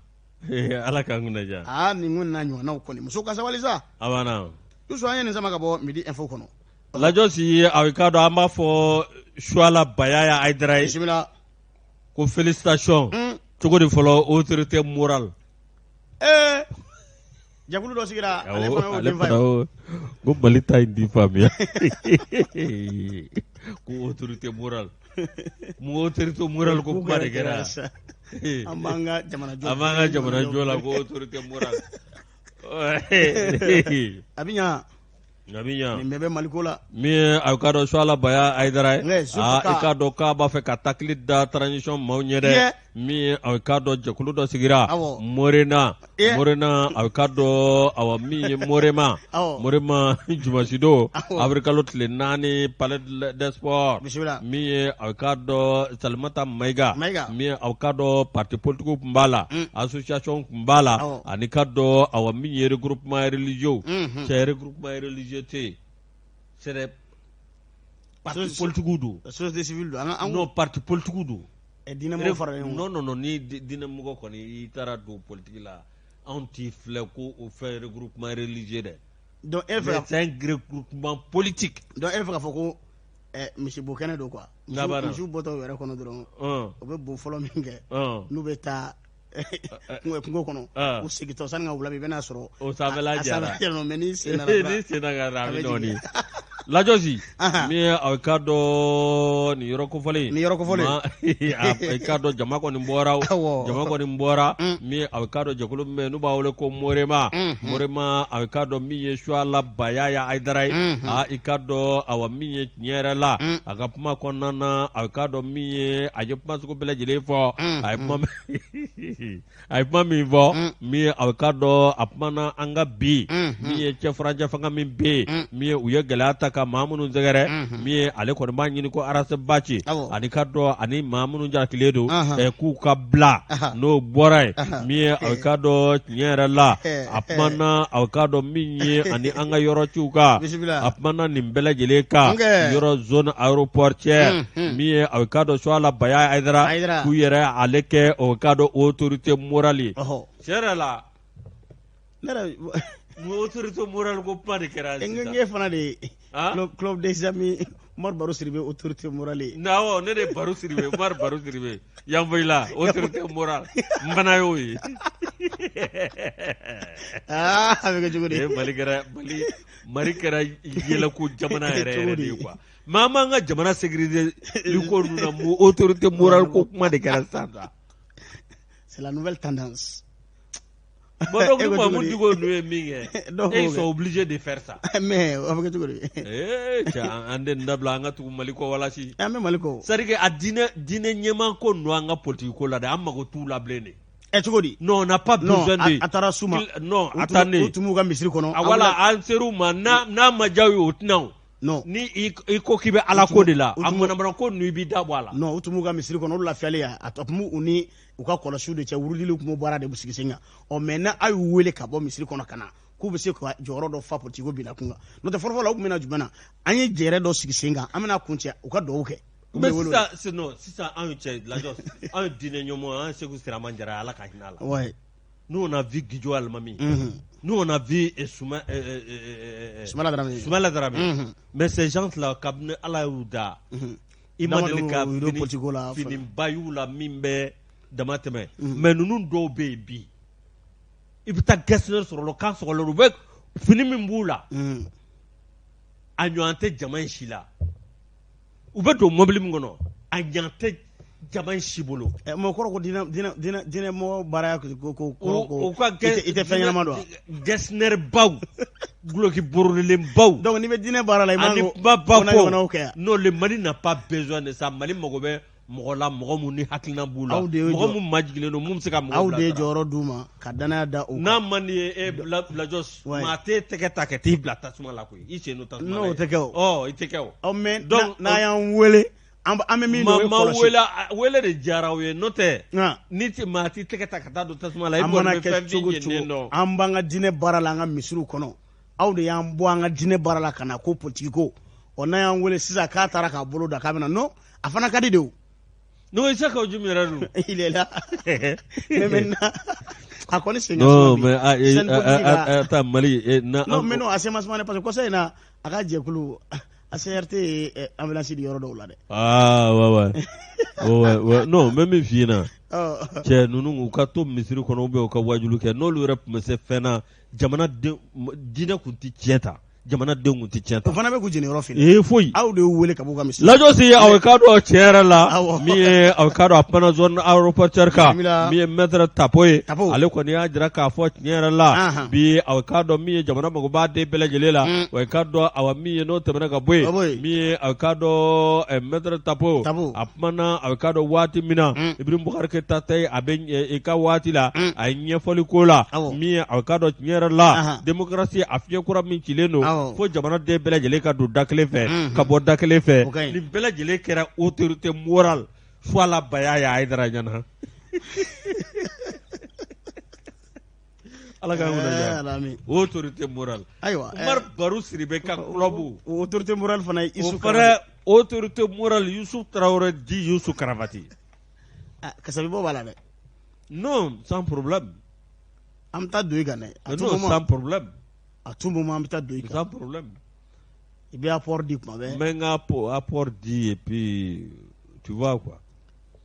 Ala k'an kunna diya. Aa, nin ko n'a ɲɔgɔnnaw kɔni, musow ka sabali sa. A banna. Yusu, an ye nin sama ka bɔ Midi Info kɔnɔ. Lajɔsi, a i k'a dɔn an b'a fɔ Suala Bayaya Hayidara ye. Bisimila. Ko félicitation. Cogo di fɔlɔ, autorité morale? Ee, jɛkulu dɔ sigira, ale fana y'o denfa ye. Ko Mali ta in di faamuya ko autorité morale, mun autorité morale ko kuma de kɛra. An b'an ka jamana jɔ, an b'an ka jamana jɔ la ko autorité morale. A bɛ ɲa. A bɛ ɲa. Nin bɛɛ bɛ Maliko la. Min ye a k'a dɔn Suala Baya Hayidara ye, aa, i k'a dɔn k'a b'a fɛ ka takili da transition maaw ɲɛ dɛ. Min ye a k'a dɔn jɛkulu dɔ sigira Morena, Morena, a k'a dɔn awa min ye Morema, Morema jumasidon avril kalo tile 4, palais des sports. Min ye a k'a dɔn Salimata Mayiga, min ye a k'a dɔn parti politique tun b'a la, association tun b'a la, ani k'a dɔn awa min ye regroupement religieux. Cɛ, regroupement religieux tɛ yen, c'est des parti politique don. Société civile don. Non, parti politique don. Diinɛmɔgɔ fara ɲɔgɔn. Non, non, non, ni diinɛmɔgɔ kɔni i taara don politique la, anw t'i filɛ ko o fɛn regroupement religieux dɛ. Donc e fɛ, c'est un regroupement politique. Donc e fɛ k'a fɔ ko misibo kɛnɛ don quoi. Misiw bɔtɔ u yɛrɛ kɔnɔ dɔrɔn, u bɛ bo fɔlɔ min kɛ n'u bɛ taa kungo kɔnɔ, u segintɔ sani ka wula i bɛna sɔrɔ o sanfɛla jara. Mais n'i sen nana ni sen nana, a bɛ dɔɔnin lajɔsi. Min ye a k'a dɔn nin yɔrɔ kofɔlen, nin yɔrɔ kofɔlen, a k'a dɔn jama kɔni bɔra, jama kɔni bɔra. Min ye a k'a dɔn jɛkulu min bɛ yen n'u b'a wele ko Morema, Morema, a k'a dɔn min ye Suala Bayaya Hayidara ye, aa, i k'a dɔn awa min ye tiɲɛ yɛrɛ la, a ka kuma kɔnɔna na, a k'a dɔn min ye a ye kuma sugu bɛɛ lajɛlen fɔ. A ye kuma min fɔ, min ye a k'a dɔn a kumana an ka bi min ye cɛfurancɛ fanga min bɛ yen, min ye u ye gɛlɛya ta ka maa minnu sɛgɛrɛ, min ye ale kɔni b'a ɲini ko Ras Bath ani k'a dɔn ani maa minnu jalakilen don k'u ka bila. N'o bɔra yen, min ye a k'a dɔn tiɲɛ yɛrɛ la, a kumana a k'a dɔn min ye ani an ka yɔrɔciw kan, a kumana nin bɛɛ lajɛlen kan, yɔrɔ zone aéroportuaire. Min ye a k'a dɔn Suala Baya Hayidara k'u yɛrɛ ale kɛ o k'a dɔn autorité morale ye. Tiɲɛ yɛrɛ la, ne yɛrɛ autorité morale ko kuma de kɛra sisan. E fana de ye club des amis Umaru Baro Sidibe autorité morale ye. Awɔ, ne de ye Baro Sidibe, Umaru Baro Sidibe yanfoyila autorité morale, n fana y'o ye. Aa, a bɛ kɛ cogo di? Mali kɛra Mali Mali kɛra yɛlɛko jamana yɛrɛ yɛrɛ de ye quoi. Mais an b'an ka jamana sécuriser ko ninnu na, mun autorité morale ko kuma de kɛra sisan sa? C'est la nouvelle tendance. Bon, donc ni Mahmoud Dicko ninnu ye min kɛ, et ils sont obligés de faire ça. Mais a bɛ kɛ cogo di? Ee cɛ, an tɛ nin dabila, an ka tugu Mali kɔ walasi. An bɛ Mali kɔ. C'est à dire que a diinɛ ɲɛmaa ko ninnu, an ka politique ko la dɛ, an mago t'u la bilen de. Ɛ, cogo di? Non, on n'a pas besoin de. A taara s'u ma. Non, attendez. U tun b'u ka misiri kɔnɔ. Voilà, an ser'u ma, n'a ma diya u ye, o tɛna o. Non. Ni i ko k'i bɛ Ala ko de la, a manamana ko ninnu, i b'i da bɔ a la. Non, u tun b'u ka misiri kɔnɔ, olu lafiyalen, a tun b'u ni u ka kɔlɔsiw de cɛ, wurudiliw tun b'o baara de sigi sen kan. Ɔ, mais n'a a y'u wele ka bɔ misiri kɔnɔ ka na k'u bɛ se ka jɔyɔrɔ dɔ fa politique ko binna kun kan, n'o tɛ fɔlɔfɔlɔ la u tun bɛna jumɛn na? An ye jɛrɛ dɔ sigi sen kan, an bɛna kuncɛ u ka dugawu kɛ. Mais sisan, non, sisan anw cɛ lajɔ, anw ye diinɛ ɲɛmɔgɔ, an ye Segu Siraman Jara, Ala ka hinɛ a la. Nous, on a vu Guidio Almami. Nous, on a vu Soumaïla Dramé. Soumaïla Dramé. Mais ces gens-là, kabini Ala y'u da, i ma deli ka fini ba y'u la min bɛ dama tɛmɛ. Mais ninnu dɔw bɛ yen bi, i bɛ taa gestionnaire sɔrɔ o kan sɔgɔlen, u bɛ fini min b'u la, a ɲɔgɔn tɛ jama in si la. U bɛ don mobili min kɔnɔ, a ɲɔgɔn tɛ jama in si bolo. Ɛ mais o kɔrɔ ko diinɛ diinɛ diinɛ diinɛ mɔgɔ baara ko ko kɔrɔ ko o ka kɛ i tɛ fɛn ɲɛnama dɔn wa? Gestionnaire baw duloki borodelenbaw. Donc n'i bɛ diinɛ baara la i man k'o kumaba fɔ kɛ yan. Non, le Mali n'a pas besoin de ça. Mali mago bɛ mɔgɔ la, mɔgɔ mun ni hakilina b'u la, mɔgɔ mun majigilen don, mun bɛ se ka mɔgɔw Aw de ye jɔyɔrɔ d'u ma ka danaya da u kan. N'a man di ye, e Lajɔsi, maa t'e tɛgɛ ta ka t'i bila tasuma la koyi, i sen don tasuma la. Non, o tɛ kɛ o. Ɔ, i tɛ kɛ o. Ɔ mais n'a y'an wele, an bɛ min dɔn o ye kɔlɔsi. Wele wele de diyara aw ye, n'o tɛ ni tɛ maa t'i tɛgɛ ta ka taa don tasuma la. I kɔni bɛ fɛn jeninen dɔn. An b'an ka diinɛ baara la an ka misiriw kɔnɔ, aw de y'an bɔ an ka diinɛ baara la ka na ko politiki ko. Ɔ, n'a y'an wele sisan k'a taara k'a bolo da k'a bɛna, non, a fana ka di de o. Non, Issa Kaou Djim yɛrɛ dun. Il est là. Mais maintenant, a kɔni sen ka suma bi. Non mais attends, Mali. Non mais non, a sen ma suma dɛ, parce que kɔsa in na a ka jɛkulu ACRT ye ambulance di yɔrɔ dɔw la dɛ. Ah ouais. Non, n bɛ min f'i ɲɛna. Cɛ ninnu, u ka to misiri kɔnɔ ou bien u ka wajulu kɛ, n'olu yɛrɛ tun bɛ se fɛn na, jamanaden diinɛ tun tɛ tiɲɛ ta, jamanadenw tun tɛ tiɲɛ ta. O fana bɛ k'u jeniyɔrɔ fin. Ee, foyi. Aw de y'u wele ka b'u ka misiri. Lajɔsi, aw k'a dɔn tiɲɛ yɛrɛ la, min ye aw k'a dɔn a kumana zone aéroportuaire kan, min ye maître Tapo ye, ale kɔni y'a jira k'a fɔ tiɲɛ yɛrɛ la bi, aw k'a dɔn min ye jamana mago b'a den bɛɛ lajɛlen la, aw k'a dɔn awa min ye n'o tɛmɛna ka bɔ yen, min ye aw k'a dɔn maître Tapo a kumana, aw k'a dɔn waati min na Ibrahim Boubacar Keita ta ye, a bɛ i ka waati la, a ye ɲɛfɔli ko la, min ye aw k'a dɔn tiɲɛ yɛrɛ la, démocratie a fiɲɛ kura min cilen don fo jamanaden bɛɛ lajɛlen ka don da kelen fɛ ka bɔ da kelen fɛ, nin bɛɛ lajɛlen kɛra autorité morale Suala Baya ya Hayidara ɲɛna. Ala k'an kunna diya. Autorité morale. Ayiwa. Umar Baru Sidibe ka club. Autorité morale fana ye Isu. O fana autorité morale Yusuf Traoré dit Yusu Karavati. Kasabi bɔ b'a la dɛ. Non, sans problème. An bɛ taa don i kan dɛ. Non, sans problème. À tout moment an bɛ taa don i kan. Sans problème. I bɛ apport di kuma bɛɛ. N bɛ n ka apport di et puis tu vois quoi.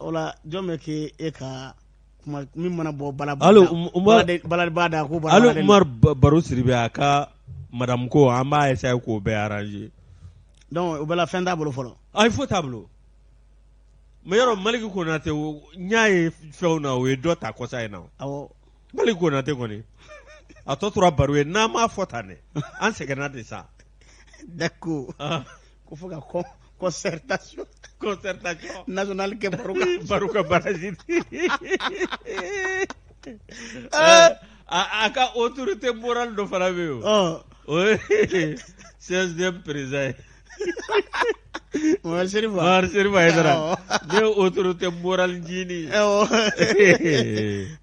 O la jɔn bɛ kɛ e ka kuma min mana bɔ bala hali balaba da ko hali Umar Baro Sidibe a ka madame ko, an b'a essayer k'o bɛɛ arranger. Donc o bɛɛ la fɛn t'a bolo fɔlɔ. Ayi, foyi t'a bolo. Mais yɔrɔ Maliki Konate, n y'a ye fɛnw na, o ye dɔ ta kɔsa in na. Awɔ. Maliki Konate kɔni, a tɔ tora baro ye, n'an m'a fɔ tan dɛ, an sɛgɛnna de sa. D'accord. Ko fo ka concertation. Concertation. Nationale kɛ baro kan. Baro ka baraji. A ka autorité morale dɔ fana bɛ yen o. O ye CSDM président ye. Mamadu Serifa. Mamadu Serifa Hayidara. Ne ye autorité morale ncinin.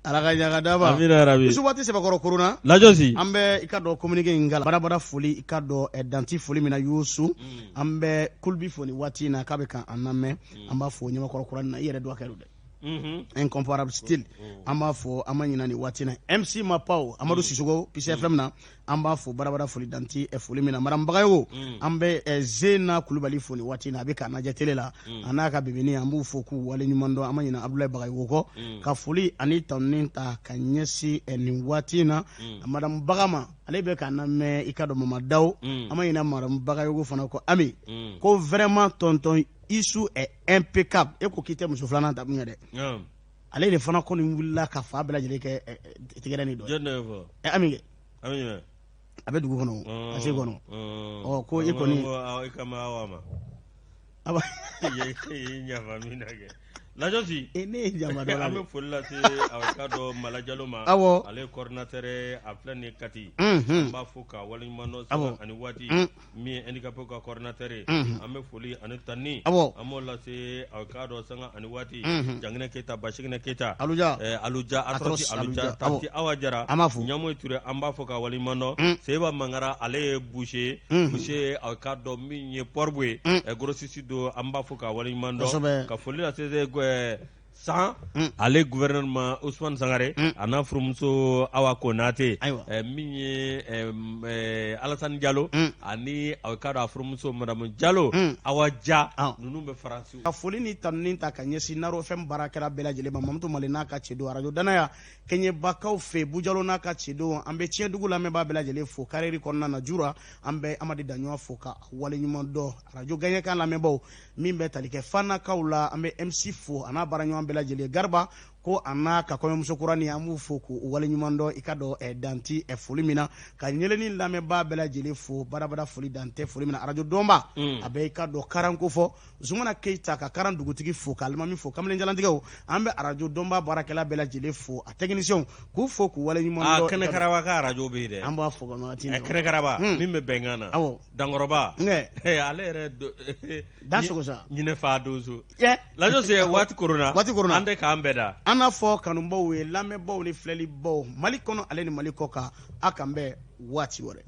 Ala ka ɲa ka d'a ma. Amina yarabi. Musu waati sɛbɛkɔrɔ korona. Lajɔsi. An bɛ i ka dɔn communiqué in kalan. Badabada foli i ka dɔn danti foli min na Yusu. An bɛ Kulubi fo nin waati in na k'a bɛ kan an lamɛn. An b'a fo ɲamakɔrɔ kura na, i yɛrɛ dɔgɔkɛ don dɛ. Incomparable style. An b'a fɔ, an ma ɲina nin waati na MC Mapaw Amadu Sisoko PCFM na, an b'a fo badabada foli danti foli min na. Madame Bagayogo, an bɛ Zena Kulubali fo nin waati na, a bɛ k'an lajɛ télé la, a n'a ka bibini, an b'u fo k'u wale ɲuman dɔn. An ma ɲina Abdoulaye Bagayogo kɔ, ka foli ani tanuni ta ka ɲɛsin nin waati in na Madame Bagama, ale bɛ k'an lamɛn i ka dɔn Mama Daw. An ma ɲina Madame Bagayogo fana kɔ. Ami ko vraiment tonton Isu est impeccable. E ko k'i tɛ muso filanan ta mun ye dɛ, ale de fana kɔni wulila ka fa bɛɛ lajɛlen kɛ tigɛrɛ ni dɔ ye. Ami kɛ a bɛ dugu kɔnɔ, a se kɔnɔ. Ɔ ko e kɔni aba Lajɔsi, ne ye jama dɔ la. An bɛ foli lase a ka dɔn Mala Jalo ma. Awɔ. Ale ye coordinateur ye, a filɛ nin ye Kati. An b'a fo ka waleɲuman dɔn sanga ani waati. Min ye handicapé ka coordinateur ye, an bɛ foli ani tanuni, an b'o lase a ka dɔn sanga ani waati Janginɛ Keyita, Basiginɛ Keyita, Aluja, Aluja Atrɔsi, Aluja Tanti Awa Jara, an b'a fo Ɲamoyi Ture, an b'a fo ka waleɲuman dɔn. Seba Mangara, ale ye boucher ye, boucher a ka dɔn min ye port ye, grossiste don, an b'a fo ka waleɲuman dɔn, ka foli lase. San ale gouverneur ma Ousmane Sangare a n'a furumuso Awa Konate min ye Alassane Jalo ani a k'a dɔn a furumuso madame Jalo Awa Ja ninnu bɛ Faransi. Ka foli ni tanuni ta ka ɲɛsin Naro FM baarakɛla bɛɛ lajɛlen ma, Mamutu Male n'a ka cɛdenw, arajo Danaya Kɛɲɛbakaw fɛ, Bujalo n'a ka cɛdenw, an bɛ Tiɲɛdugu lamɛnbaa bɛɛ lajɛlen fo, Kareri kɔnɔna na Jura, an bɛ Amadi Daɲɔ fo ka waleɲuman dɔn, arajo Gaɲɛkan lamɛnbaaw min bɛ tali kɛ Fanakaw la, an bɛ MC fo a n'a baaraɲɔgɔn bɛɛ lajɛlen, Garba ko a n'a ka kɔɲɔmuso kuranin, an b'u fo k'u waleɲuman dɔn, i ka dɔn dan tɛ foli min na, ka ɲɛlɛni lamɛnbaa bɛɛ lajɛlen fo, badabada foli dan tɛ foli min na, arajo dɔnba a bɛ i ka dɔn karanko fɔ, Zumana Keyita ka karan dugutigi fo, ka alimami fo, kamalen jalantigɛw, an bɛ arajo dɔnba baarakɛla bɛɛ lajɛlen fo, a tɛkinisiyɛnw k'u fo k'u waleɲuman dɔn. Kɛnɛkaraba ka arajo bɛ yen dɛ, an b'a fo ka waati kɛnɛkaraba min bɛ bɛnkan na, awɔ. Dankɔrɔba ale yɛrɛ da sogo sa ɲinɛ fa donso lajɔ waati koronna waati koronna an tɛ k'an bɛɛ da an n'a fɔ kanubaw ye lamɛnbaw ni filɛlibaw Mali kɔnɔ ale ni Mali kɔ kan, a k'an bɛn waati wɛrɛ.